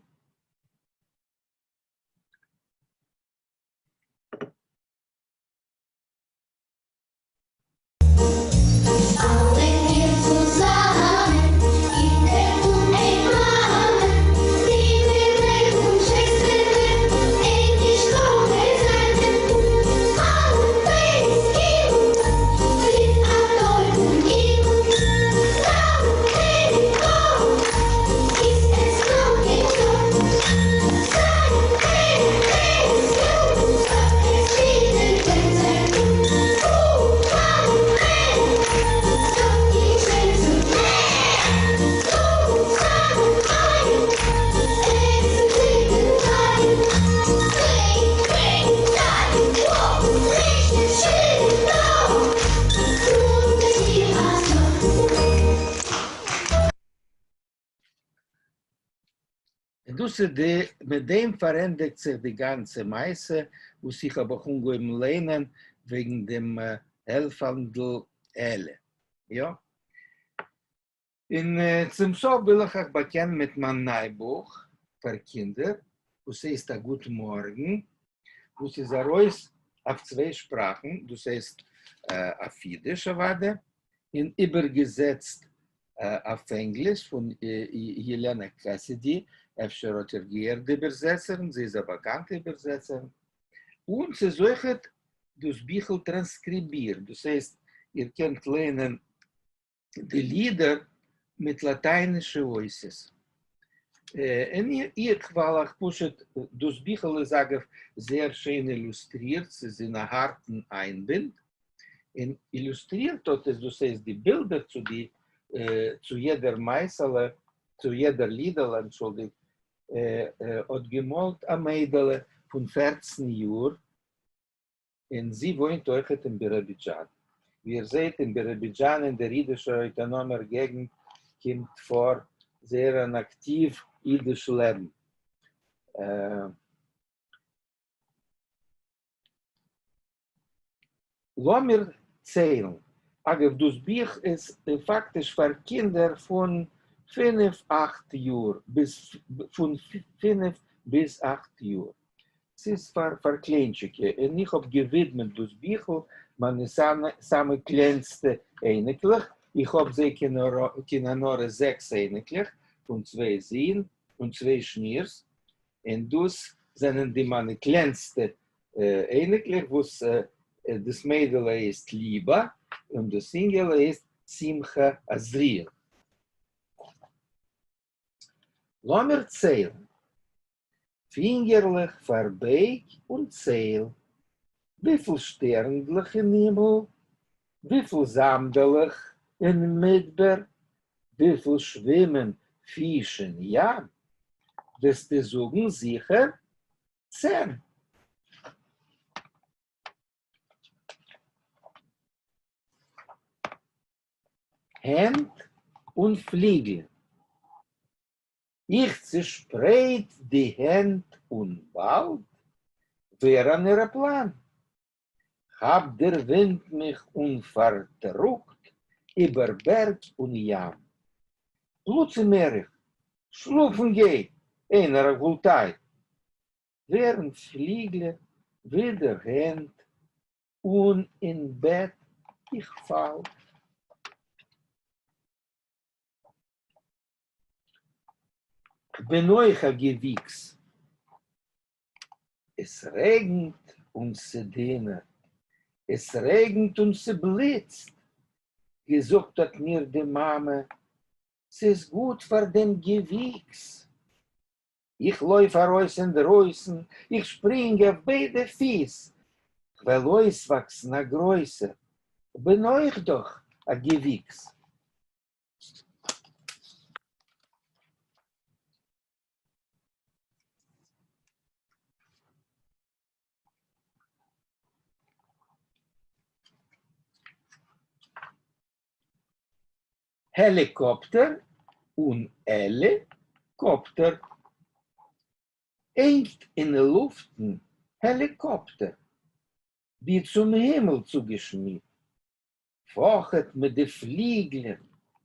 און דאס איז די, מיט דעם פארענדיגט זיך די גאנצע מעשה וואס איך האב אויך אנגעהויבן לערנען וועגן דעם העלפאנדל עלע. יא. און צום סוף וויל איך אייך באקענען מיט מיין ניי בוך פאר קינדער וואס הייסט א גוט מארגן, וואס איז ארויס אויף צוויי שפראכן, דאס הייסט אויף אידיש אוודאי, און איבערגעזעצט אויף ענגליש פון יעלענא קעסידי, אפשר האט איר געהערט די איבערזעצערין, זי איז א באקאנטע איבערזעצערין, און ס'איז אויכעט דאס ביכל טראנסקריבירט, דאס הייסט איר קענט ליינען די לידער מיט לאטיינישע אותיות. און איך וועל אייך פשוט, דאס ביכל איז אגב זייער שיין אילוסטרירט, ס'איז אין א הארטן איינבינד, און אילוסטרירט האט עס, דאס הייסט די בילדער צו די, צו יעדער מעשה'לע, צו יעדער לידעלע, אנטשולדיגט, האט געמאלט א מיידעלע פון 14 יאר, און זי וואוינט אויכעט אין ביראבידזשאן. ווי איר זעהט, אין ביראבידזשאן אין דער אידישער אויטאנאמער געגנט קומט פאר זייער אן אקטיוו אידיש לעבן. לאמיר ציילן. אגב, דאס בוך איז פאקטיש פאר קינדער פון פינף אכט יאר ביז פון פינף ביז אכט יאר. ס'איז פאר פאר קליינטשיקע, און איך האב געווידמעט דאס ביכל מיינע סאמע קלענסטע אייניקלעך, איך האב זיי קיין עין הרע זעקס אייניקלעך, פון צוויי זין און צוויי שנירס, און דאס זענען די מיינע קלענסטע אייניקלעך, וואס דאס מיידעלע הייסט ליבא, און דאס אינגעלע הייסט שמחה עזריאל. לאמיר ציילן. פינגערלעך פארבייג און צייל. וויפיל שטערנדלעך אין הימל, וויפיל זאמדעלעך אין מדבר, וויפיל שווימען פיש אין ים, וועסטו זאגן זיכער 10. הענט און פליגלען. איך צעשפּרייט די הענט און באַלד ווער אַן עראָפּלאַן. כאַפּט דער ווינט מיך און פֿאַרטראָגט איבער בערג און ים. פּלוצעם הער איך, שלאָפֿן גיי, איינער אַ גולטיי! ווערן פֿליגלען ווידער הענט און אין בעט איך פֿאַל. כ'בין אויך א געוויקס. עס רעגנט און ס'דונערט, עס רעגנט און ס'בליצט, געזאגט האט מיר די מאמע, ס'איז גוט פאר דעם געוויקס. איך לויף ארויס אינדרויסן, איך שפרינג אויף ביידע פיס, כ'וועל אויסוואקסן א גרויסער, כ'בין אויך דאך א געוויקס. העליקאפטער און עלי-קאפטער. הענגט אין לופטן העליקאפטער, ווי צום הימל צוגעשמידט. פאכעט מיט די פליגלען,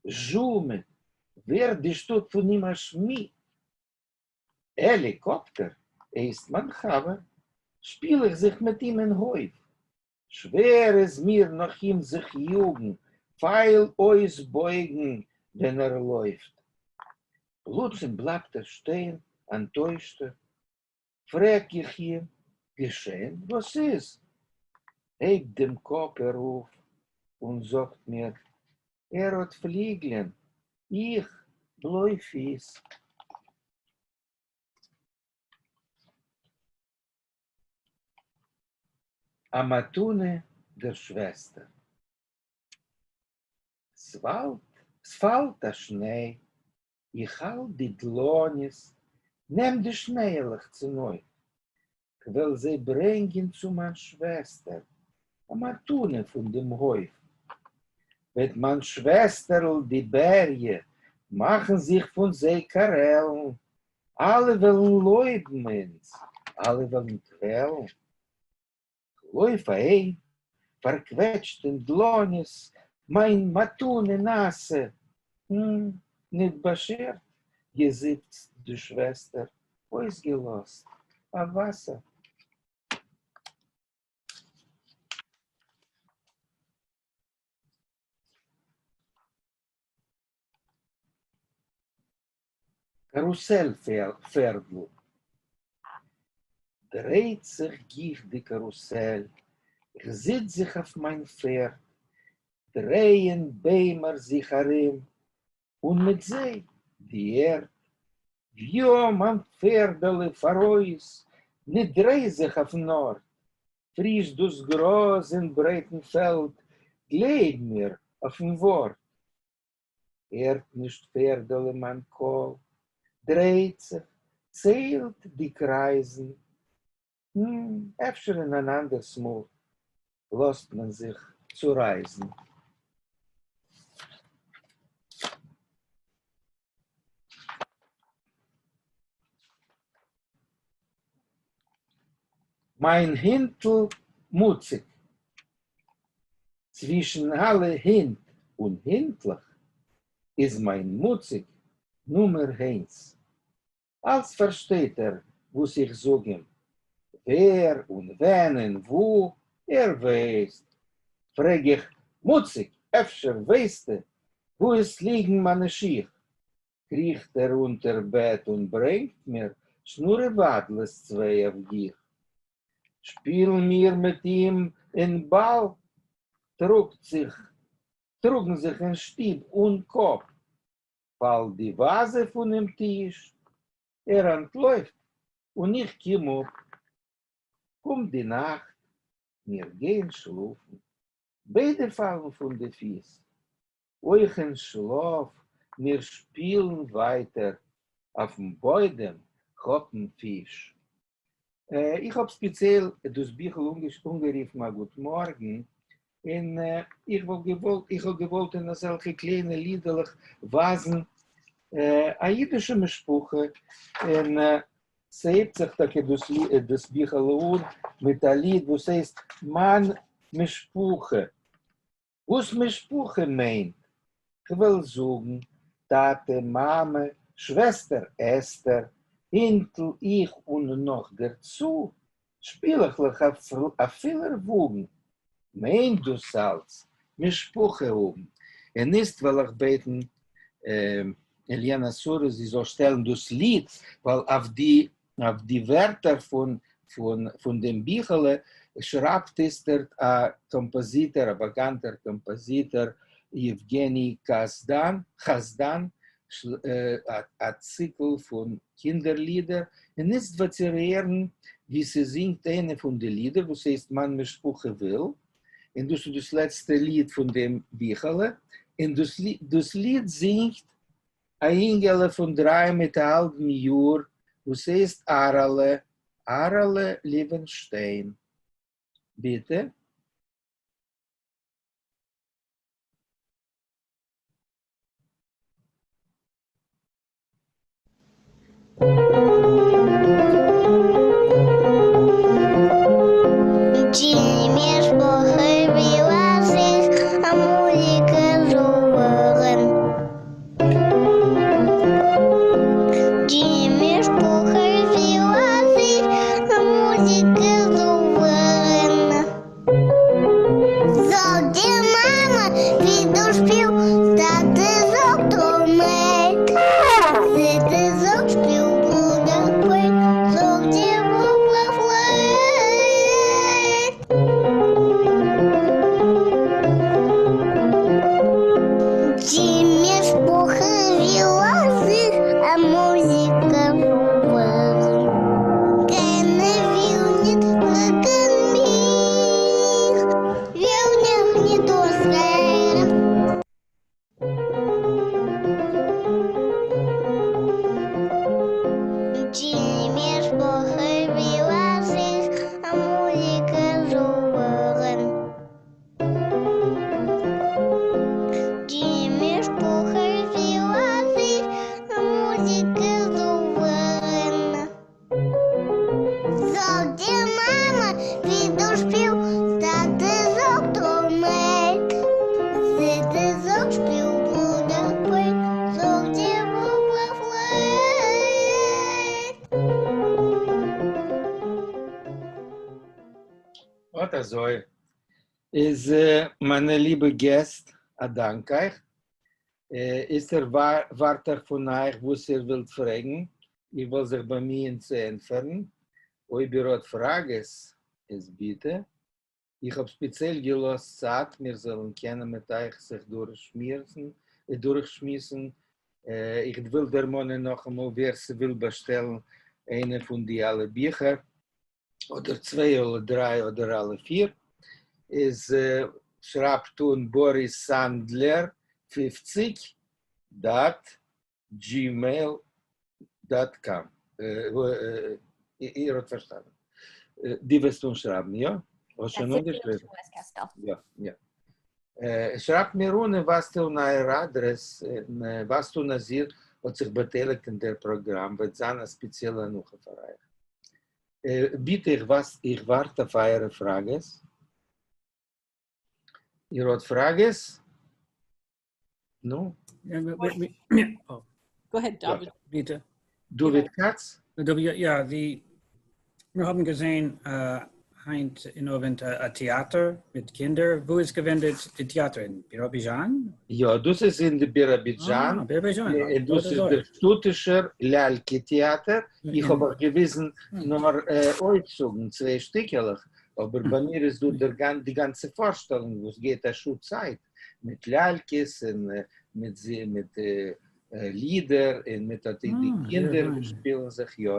זשומעט, ווערט די שטאט פון אים א שמיד. העליקאפטער הייסט מיין חבר, שפיל איך זיך מיט אים אין הויף. שווער איז מיר נאך אים זיך יאגן, פייל אויסבויגן ווען ער לויפט. פלוצים בלייבט ער שטיין, אנטוישטער. פרעג איך אים, געשען וואס איז? הייבט דעם קאפ ער אויף און זאגט מיר, ער האט פליגלען, איך בלוי פיס. א מתנה דער שוועסטער. ס'פאלט א שניי, איך האלט די דלאניעס, נעם די שנייעלעך צונויף, כ'וועל זיי ברענגען צו מיין שוועסטער, א מתנה פון דעם הויף. וועט מיין שוועסטערל די בעריע מאכן זיך פון זיי קארעלן, אלע וועלן לויבן אונז, אלע וועלן קוועלן. כ'לויף אהיים, פארקוועטשט אין דלאניעס, מיין מתנה נאסע, המ, ניט באשערט, געזיפצט די שוועסטער, אויסגעלאזט א וואסער. קאַרוסעל פֿערדל. דרייט זיך גיך די קאַרוסעל, איך זיץ זיך אויף מײַן פֿערד, דרייען ביימער זיך אַרום, און מיט זיי די ערד. וויאָ, מײַן פֿערדעלע, פֿאָרויס, ניט דריי זיך אויפֿן אָרט! פֿריש דאָס גראָז אין ברייטן פֿעלד, גלייב מיר אויפֿן וואָרט. הערט נישט פֿערדעלע מײַן קול, דרייט זיך, ציילט די קרײַזן. אפֿשר אין אַן אַנדערס מאָל לאָזט מען זיך צו רײַזן. מײַן הינטל מוציק. צווישן אַלע הינט און הינטלעך איז מײַן מוציק נומער איינס. אַלץ פֿאַרשטייט ער, וואָס איך זאָג אים. ווער און ווען און וווּ, ער ווייסט. פֿרעג איך, מוציק, אפֿשר ווייסטו, וווּ עס ליגן מײַנע שיך? קריכט ער אונטער בעט און ברענגט מיר שנורעוואדלעס צוויי אויף גיך. שפילן מיר מיט אים אין באל, טראגט זיך, טראגן זיך אין שטוב אן קאפ. פאלט די וואזע פונעם טיש, ער אנטלויפט און איך קום אפ. קומט די נאכט, מיר גייען שלאפן, ביידע פאלן פון די פיס. אויך אין שלאף, מיר שפילן ווייטער אויפן בוידעם כאפן פיש. איך האב ספעציעל דאס ביכל אנגערופן א גוט מארגן, און איך וואלט געוואלט, איך האב געוואלט אין אזעלכע קליינע לידעלעך ווייזן א אידישע משפחה, און ס'הייבט זיך טאקע דאס ביכעלע אן מיט א ליד וואס הייסט מיין משפחה. וואס משפחה מיינט? כ'וועל זאגן, טאטע, מאמע, שוועסטער אסתר, הינטל, איך און נאך דערצו שפילעכלעך א פילער וואגן, מיינט דאס אלץ משפחה האבן. און איצט וועל איך בעטן אליענה שרה זי זאל שטעלן דאס ליד, ווייל אויף די אויף די ווערטער פון פון דעם ביכעלע שרייבט איצטערט א קאמפאזיטער, א באקאנטער קאמפאזיטער יעווגעני קאזדאן, חזדאן, א ציקל פון קינדער לידער, און איצט וועט איר הערן ווי ס'זינגט איינע פון די לידער וואס הייסט מיין משפחה וויל, און דאס איז דאס לעצטע ליד פון דעם ביכעלע, און דאס ליד זינגט א אינגעלע פון דריי מיט א האלבן יאר וואס הייסט אהרעלע, אהרעלע ליווענשטיין. ביטע. די משפחה וויל אז איך אמאליגע זאל די משפחה וויל אז איך אמאליגע זאל ווערן. זאגט די מאמע ווי דו שפילסט טאטע זאגט אמן זיידע זאגט שפיל ברודער פויק זאגט די באבע פלייט. די משפחה וויל אז איך א מוזיקער זאל ווערן. קיינער וויל ניט פרעגן מיך, וויל מיך ניט אויסהערן. די משפחה וויל אז איך א מוזיקער זאל ווערן. די משפחה וויל אז איך א מוזיקער זאל ווערן. זאגט די מאמע ווי דו שפילסט טאטע זאגט אמן זיידע זאגט שפיל ברודער פויק זאגט די באבע פלייט. אט אזוי איז מיינע ליבע געסט, א דאנק אייך. איצטער ווארט איך פון אייך וואס איר ווילט פרעגן, איך וועל זיך באמיען צו ענטפערן. אויב איר האט פראגעס, איז ביטע. איך האב ספעציעל געלאזט צייט מיר זאלן קענען מיט אייך זיך דורכשמועסן. איך וויל דערמאנען נאכאמאל ווער ס'וויל באשטעלן איינע פון די אלע ביכער, אדער צוויי אדער דריי אדער אלע פיר, איז שרייבט אן באריס סאנדלער 50 dot gmail dot com. איר האט פארשטאנען. דו וועסט אנשרייבן, יא? האסט שוין אנגעשריבן? יא, יא. שרייבט מיר אן און ווייזט אן אייער אדרעס, און ווייזט אן אז איר האט זיך באטייליגט אין דער פראגראם, וועט זיין א ספעציעלע הנחה פאר אייך. ביטע, איך ווארט אויף אייערע פראגעס. איר האט פראגעס? נו? Go ahead, David. ביטע. דוד כץ? יא, די, מיר האבן געזען היינט אין אווענט א טעאטער מיט קינדער, וואו איז געווען די טעאטער? אין ביראביזשאן? יא, דאס איז אין די ביראבידזשאן, דאס איז דער שטאטישער ליאלקע טעאטער, איך האב אייך געוויזן נאר אויסצוגן, צוויי שטיקעלעך, אבער ביי מיר איז דא די גאנצע פארשטעלונג וואס גייט א שעה צייט, מיט ליאלקעס און מיט מיט לידער און מיט אט די קינדער וואס שפילן זיך יא,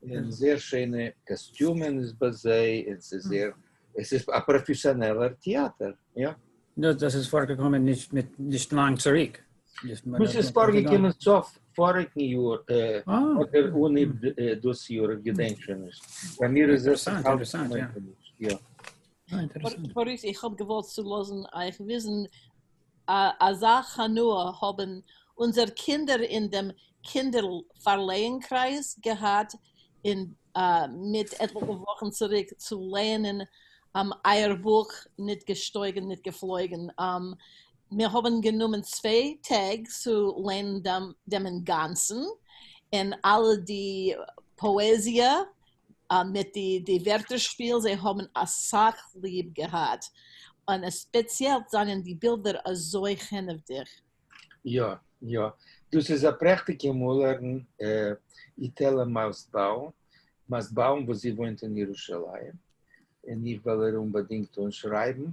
און זייער שיינע קאסטיומען איז ביי זיי, און ס'איז זייער, עס איז א פראפעסיאנעלער טעאטער, יא. דאס איז פארגעקומען נישט מיט נישט לאנג צוריק. דאס איז פארגעקומען סוף פאריגן יאר, אדער אנהייב דאס יאר, איך געדענק שוין נישט. ביי מיר איז עס אינטערעסאנט, יא. באריס, איך האב געוואלט צו לאזן אייך וויסן, אזא הנאה האבן אונזער קינדער אין דעם קינדער פארלייען-קרייז געהאט אין מיט עטליכע וואכן צוריק צו לייענען אייער בוך ניט געשטויגן ניט געפלויגן. מיר האבן גענומען צוויי טעג צו לייענען דעם אינגאנצן, און אלע די פאעזיע מיט די ווערטער שפיל, זיי האבן אסאך ליב געהאט, און ספעציעל זענען די בילדער אזוי חנעוודיג. יא יא, דאס איז א פרעכטיגע מאלערין איטעלע מאסטבאום, מאסטבאום וואס זי וואוינט אין ירושלים, און איך וועל איר אומבאדינגט אנשרייבן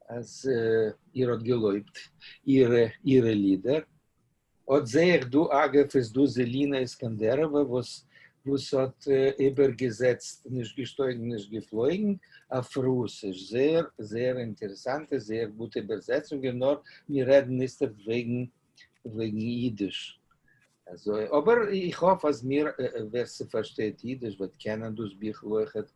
אז איר האט געלויבט אירע לידער. אט זעה איך דא, אגב איז דא זעלינא איסקאנדעראווע וואס וואס האט איבערגעזעצט נישט געשטויגן נישט געפלויגן אויף רוסיש, זייער זייער אינטערעסאנטע זייער גוטע איבערזעצונגען, נאר מיר רעדן איצטערט וועגן וועגן אידיש, אזוי, אבער איך האף אז מיר ווער ס'פארשטייט אידיש וועט קענען דאס ביכל אויכעט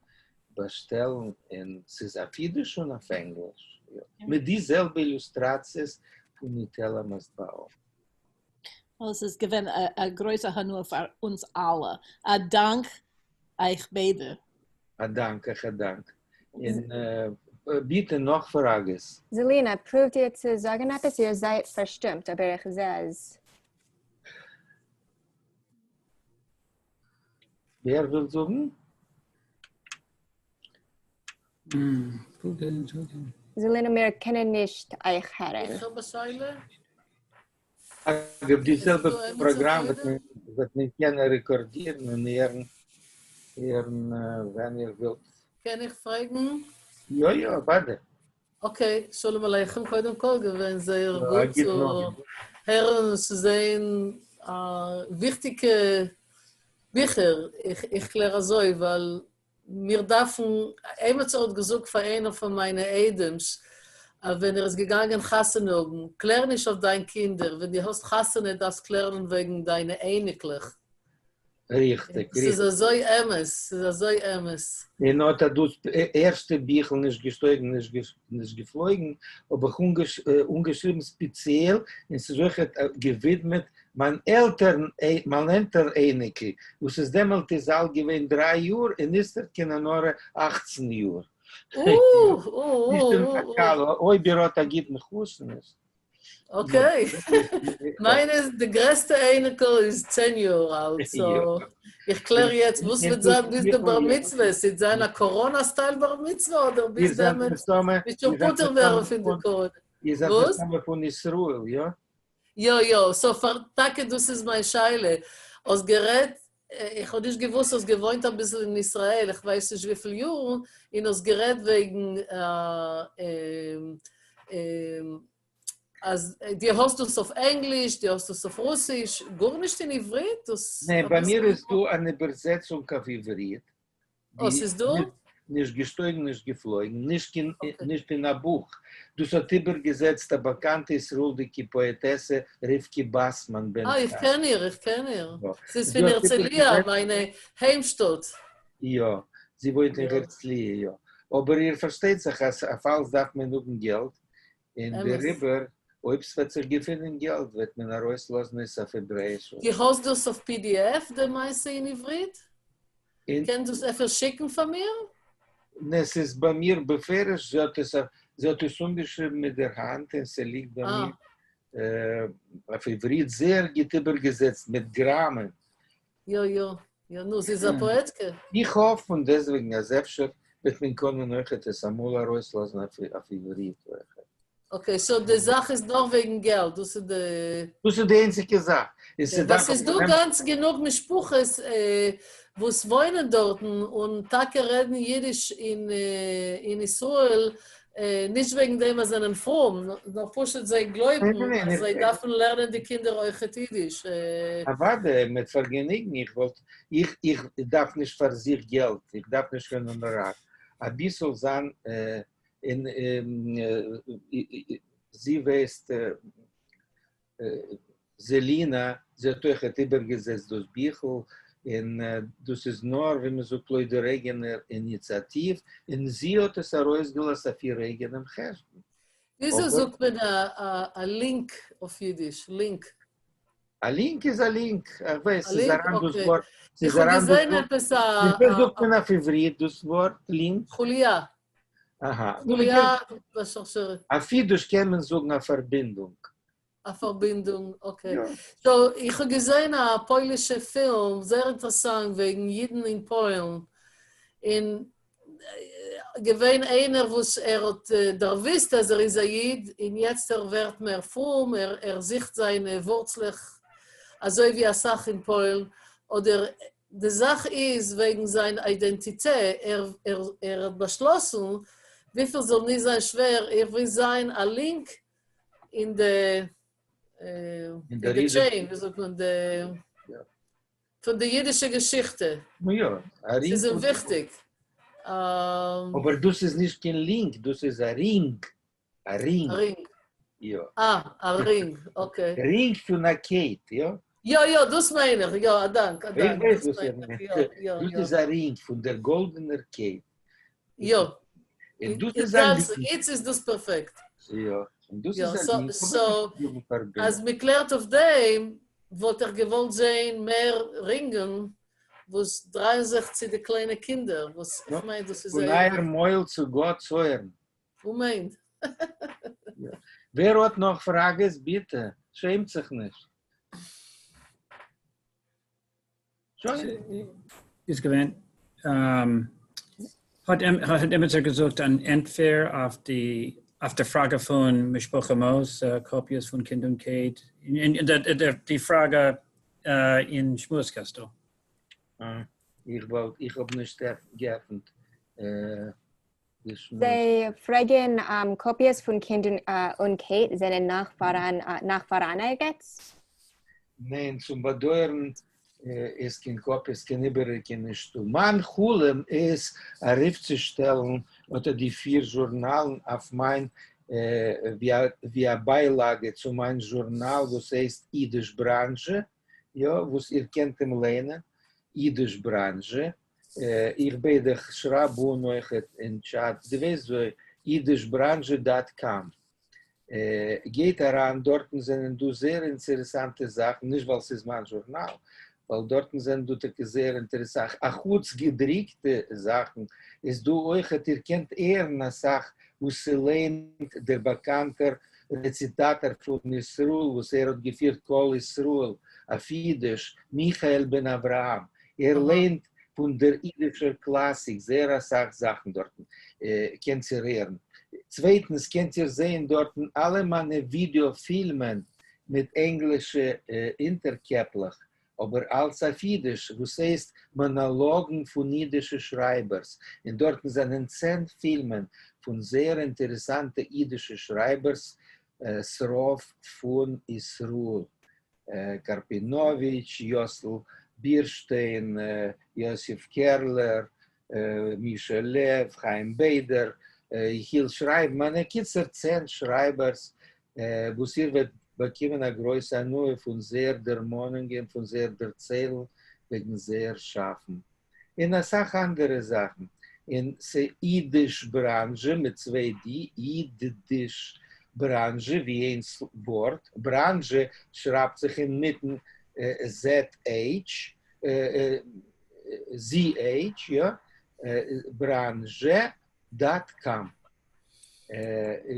באשטעלן, און ס'איז אויף אידיש און אויף ענגליש, מיט די זעלבע אילוסטראציעס פון איטעלא מאסטבאום. עס איז געווען א גרויסע הנאה פאר אונז אלע, א דאנק אייך ביידע. א דאנק אייך, א דאנק. און ביטע נאך פראגעס. זעלינא, פרואווט איר צו זאגן עפעס? איר זייט פארשטומט, אבער איך זע אז. ווער וויל זאגן? זעלינא מיר קענען נישט אייך הערן. איך האב א שאלה. אגב, די זעלבע פראגראם וועט מען קענען רעקארדירן און הערן ווען איר ווילט. קען איך פרעגן? יא יא, אוודאי. Okay, שלום עליכם קודם כל, געווען זייער גוט צו הערן און צו זען וויכטיגע ביכער, איך קלער אזוי ווייל מיר דארפן, עימיצער האט געזאגט פאר איינער פון מיינע איידעמס אז ווען ער איז געגאנגען חתונה האבן, קלער נישט אויף דיין קינדער, ווען דו האסט חתונה דארפסט קלערן וועגן דיינע אייניקלעך. ריכטיג, ריכטיג. ס'איז אזוי אמת, ס'איז אזוי אמת. און אט אט דאס ערשטע ביכל נישט געשטויגן נישט געפלויגן האב איך אנגעשריבן ספעציעל און ס'איז אויכעט געווידמעט מיין עלטערן מיין עלטער אייניקל וואס איז דעמאלט איז אלט געווען דריי יאר און איצטערט קיין עין הרע אכצן יאר. נישט אין א אויב איר האט א גוטן חתן איז. Okay. מיינע איז די גרעסטע אייניקל איז 10 יאר אלט, so איך קלער יעצט וואס וועט זיין ביז די בר מצוה, ס'וועט זיין א קאראנא style בר מצוה אדער ביז דעמאלטס וועט שוין פטור ווערן פון די קאראנע. איר זענט וואס? מסתמא פון ישראל, יא? יא יא, so פאר טאקע דאס איז מיין שאלה. האסט גערעדט, איך האב נישט געוואוסט האסט געוואוינט אביסל אין ישראל, איך ווייס נישט וויפיל יארן, און האסט גערעדט וועגן אז די האסט דאס אויף ענגליש, די האסט דאס אויף רוסיש, גארנישט אין עברית? דאס ניין, ביי מיר איז דא אן איבערזעצונג אויף עברית. אה, ס'איז דא? נישט געשטויגן נישט געפלויגן, נישט אין א בוך. דאס האט איבערגעזעצט א באקאנטע ישראל'דיגע פאעטעסע רבקי באסמאן בן אה, איך קען איר, איך קען איר. זי איז פון הרצליה, מיינע היימשטאט. יא, זי וואוינט אין הרצליה, יא. אבער איר פארשטייט זיך אז אויף אלס דארף מען האבן געלט, און דעריבער אויב ס'וועט זיך געפינען געלט וועט מען ארויסלאזן עס אויף העברעאיש אויך. דו האסט דאס אויף pdf די מעשה אין עברית? קענסט דאס אפשר שיקן פאר מיר? נע ס'איז ביי מיר בפירוש, זי האט עס זי האט עס אנגעשריבן מיט דער האנט און ס'ליגט ביי מיר אויף עברית זייער גוט איבערגעזעצט מיט גראמען. יא יא יא נו זי איז א פאעטקע. איך האף פון דעסוועגן אז אפשר וועט מען קענען אויכעט עס אמאל ארויסלאזן אויף עברית אויכעט. okay, so די זאך איז נאר וועגן געלט, דאס איז די. דאס איז די איינציגע זאך. ווייל ס'איז דא גאנץ גענוג משפחות וואס וואוינען דארטן און טאקע רעדן אידיש אין ישראל, נישט וועגן דעם אז זענען פרום, נאר פשוט זיי גלויבן אז זיי דארפן לערנען די קינדער אויכעט אידיש. אוודאי, מיט פארגעניגן, איך וואלט, איך איך דארף נישט פאר זיך געלט, איך דארף נישט קיין האנאראר, אביסל זיין און זי ווייסט זעלינא, זי האט אויכעט איבערגעזעצט דאס ביכל, און דאס איז נאר ווי מען זאגט לויט דער אייגענער איניציאטיוו, און זי האט עס ארויסגעלאזט אויף איר אייגענעם חשבון. וויאזוי זאגט מען א link אויף אידיש? לינק. א link איז א link, איך ווייס, ס'איז אריין דאס ווארט, איך האב געזען עפעס א. וויאזוי זאגט מען אויף עברית דאס ווארט לינק? חוליה. אהא. חוליה בשרשרת. אויף אידיש קען מען זאגן א פארבינדונג. א פארבינדונג, okay. So, איך האב געזען א פוילישע פילם, זייער אינטערעסאנט, וועגן אידן אין פוילן. און געווען איינער וואס ער האט דערוויסט אז ער איז א איד, און יעצט ער ווערט מער פרום, ער זוכט זיינע ווארצלעך, אזוי ווי אסאך אין פוילן, אדער די זאך איז וועגן זיין אידענטיטעט, ער האט באשלאסן, וויפיל זאל נישט זיין שווער, איך וויל זיין א link אין די אין די chain, ווי זאגט מען, די פון די אידישע געשיכטע. נו יא, א רינג. ס'איז אים וויכטיג. אבער דאס איז נישט קיין link, דאס איז א רינג. א רינג. א רינג. יא. אה, א רינג, okay. רינג פון א קייט, יא? יא, יא, דאס מיין איך, יא, א דאנק, א דאנק. איך ווייס וואס איר מיינט. דאס איז א רינג פון דער גאלדענער קייט. יא. און דאס איז א link. איצט איז דאס פערפעקט. יא, און דאס איז א link. So, אז מ'קלערט אויף דעם, וואלט איך געוואלט זען מער רינגען וואס דרייען זיך צו די קליינע קינדער, וואס איך מיין דאס איז זייער. פון אייער מויל צו גאט'ס אויערן. אמן. ווער האט נאך פראגעס ביטע שעמט זיך נישט. שוין. איז געווען האט האט עמיצער געזאגט אן ענטפער אויף די אויף די פראגע פון משפחה מאוס קאפיעס פון קינד און קייט די פראגע אין שמועס קעסטל. איך וואלט איך האב נישט געעפנט זיי פרעגן קאפיעס פון קינד און קייט זענען נאך פאראן נאך פאראן ערגעץ? ניין, צום באדויערן איז קיין קאפיעס קיין איבעריגע נישטא. מיין חלום איז ארויפצושטעלן אט די פיר זשורנאלן אויף מיין ווי א ביילאגע צו מיין זשורנאל וואס הייסט אידיש בראנזשע, יא, וואס איר קענט אים ליינען, אידיש בראנזשע. איך בעט דיך שרייב אן אויכעט אין טשאט, דו ווייסט ווי, אידישבראנזשע dot com, גייט אריין, דארטן זענען דא זייער אינטערעסאנטע זאכן, נישט ווייל ס'איז מיין זשורנאל, ווייל דארטן זענען דא טאקע זייער אינטערעסאנט, אחוץ געדריקטע זאכן, איז דא אויכעט, איר קענט הערן אסאך וואס ס'ליינט דער באקאנטער רעציטאטער פון ישראל וואס ער האט געפירט קול ישראל אויף אידיש, מיכאל בן אברהם, ער ליינט פון דער אידישער קלאסיק זייער אסאך זאכן דארטן קענט איר הערן. צווייטנס קענט איר זעהן דארטן אלע מיינע ווידעא פילמען. מיט ענגלישע אונטערקעפלעך, אבער אלץ אויף אידיש, וואס הייסט מאנאלאגן פון אידישע שרייבערס, און דארטן זענען צען פילמען פון זייער אינטערעסאנטע אידישע שרייבערס, ס'רוב פון ישראל, קארפינאוויטש, יאסל בירשטיין, יוסף קערלער, מישא לעוו, חיים ביידער, יחיאל שרייבמאן, הקיצור צען שרייבערס וואס איר וועט באקומען א גרויסע הנאה פון זייער דערמאנונגען, פון זייער דערציילן וועגן זייער שאפן, און אסאך אנדערע זאכן, און ס'אידיש בראנזשע מיט צוויי די, אידדיש בראנזשע ווי איין ווארט, בראנזשע שרייבט זיך אינמיטן ZH, ZH, יא, בראנזשע dot com.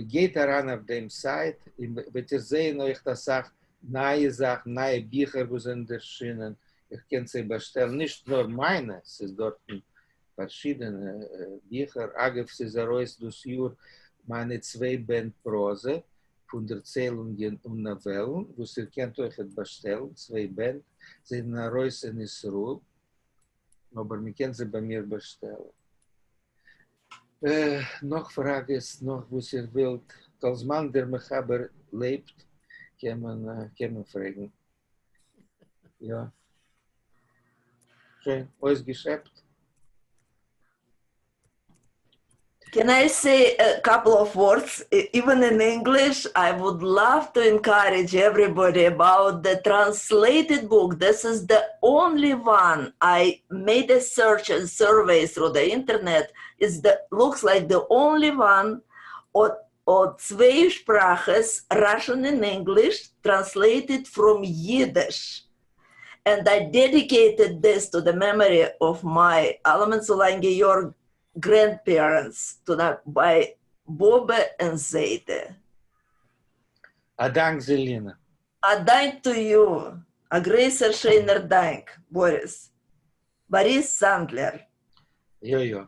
גייט אריין אויף דעם site און וועט איר זעהן אויכט אסאך נייע זאכן, נייע ביכער וואס זענען ערשינען, איר קענט זיי באשטעלן, נישט נאר מיינע, ס'איז דארטן פארשידענע ביכער, אגב ס'איז ארויס דאס יאר מיינע צוויי בענד פראזע פון דערציילונגען און נאוועלן וואס איר קענט אויכעט באשטעלן, צוויי בענד זענען ארויס אין ישראל, אבער מ'קען זיי ביי מיר באשטעלן. נאך פראגעס, נאך וואס איר ווילט, כל זמן דער מחבר לעבט קען מען קען מען פרעגן. יא. שוין אויסגעשעפט. Can I say a couple of words, even in English? I would love to encourage everybody about the translated book. This is the only one I made a search and survey through the internet. It's the looks like the only one on צוויי שפראכעס, Russian and English, translated from Yiddish. And I dedicated this to the memory of my אלעמען צו לאנגע יאר grandparents, to the, by באבע and זיידע. א דאנק זעלינא. א דאנק to you, א גרויסער שענער דאנק, באריס. באריס סאנדלער. יא יא.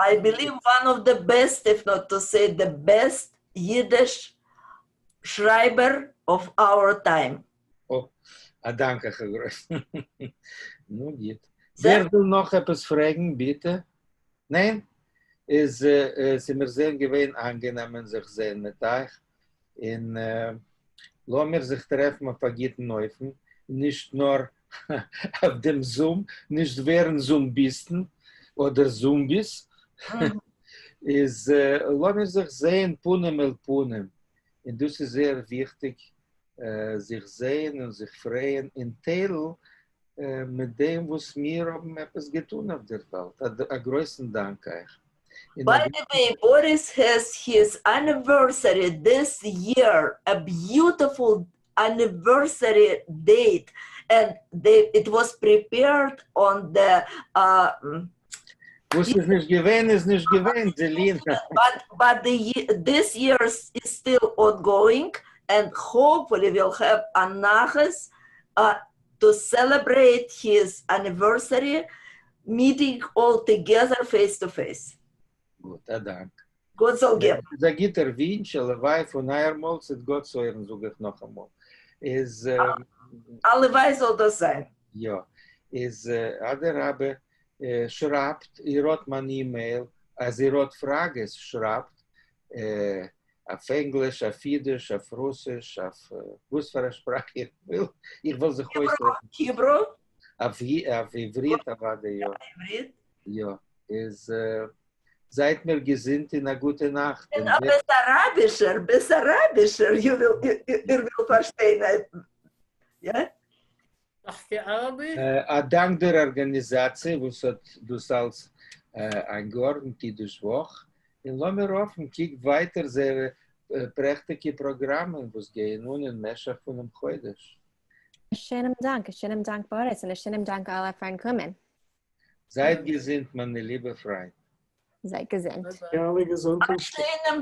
I believe one of the best, if not to say the best, Yiddish שרייבער of our time. אוי, א דאנק אייך א גרויסן. נו גוט. ווער וויל נאך עפעס פרעגן ביטע? ניין? איז ס'איז מיר זייער געווען איינגענעמען זיך זען מיט אייך, און לאמיר זיך טרעפן אויף א גוטן אופן, נישט נאר אויף דעם Zoom, נישט ווערן זומביסטן אדער zombies, איז לאמיר זיך זען פנים אל פנים, און דאס איז זייער וויכטיג, זיך זען און זיך פרייען און טיילן מיט דעם וואס מיר האבן עפעס געטון אויף דער וועלט. א גרויסן דאנק אייך. By the way, Boris has his anniversary this year, a beautiful anniversary date, and it was prepared on the... וואס איז נישט געווען איז נישט געווען, זעלינא. But this year is still ongoing, and hopefully we'll have a nachas to celebrate his anniversary meeting all together face to face. גוט, א דאנק. גאט זאל געבן. איז א גוטער ווינטש, הלוואי פון אייער מויל צו גאט'ס אויערן, זאג איך נאכאמאל. איז... הלוואי זאל דאס זיין. יא. איז אדרבה, שרייבט, איר האט מיין אימעיל, אז איר האט פראגעס, שרייבט, אויף ענגליש, אויף אידיש, אויף רוסיש, אויף וואס פאר א שפראך איר ווילט, איך וועל זיך אויסרעדן. Hebrew? אויף עברית אוודאי, יא. עברית? יא. איז זייט מיר געזונט און א גוטע נאכט. און א בעסאראבישער, בעסאראבישער, איר ווילט פארשטיין, יא? א דאנק דער ארגאניזאציע וואס האט דאס אלץ איינגעארדנט אידיש וואך, און לאמיר האפן קוקט ווייטער זייערע פרעכטיגע פראגראמען וואס גייען אן אין משך פונעם חודש. א שענעם דאנק, א שענעם דאנק באריס, און א שענעם דאנק אלע פארן קומען. זייט געזונט מיינע ליבע פריינט. זייט געזונט. אלע געזונט און א שענעם.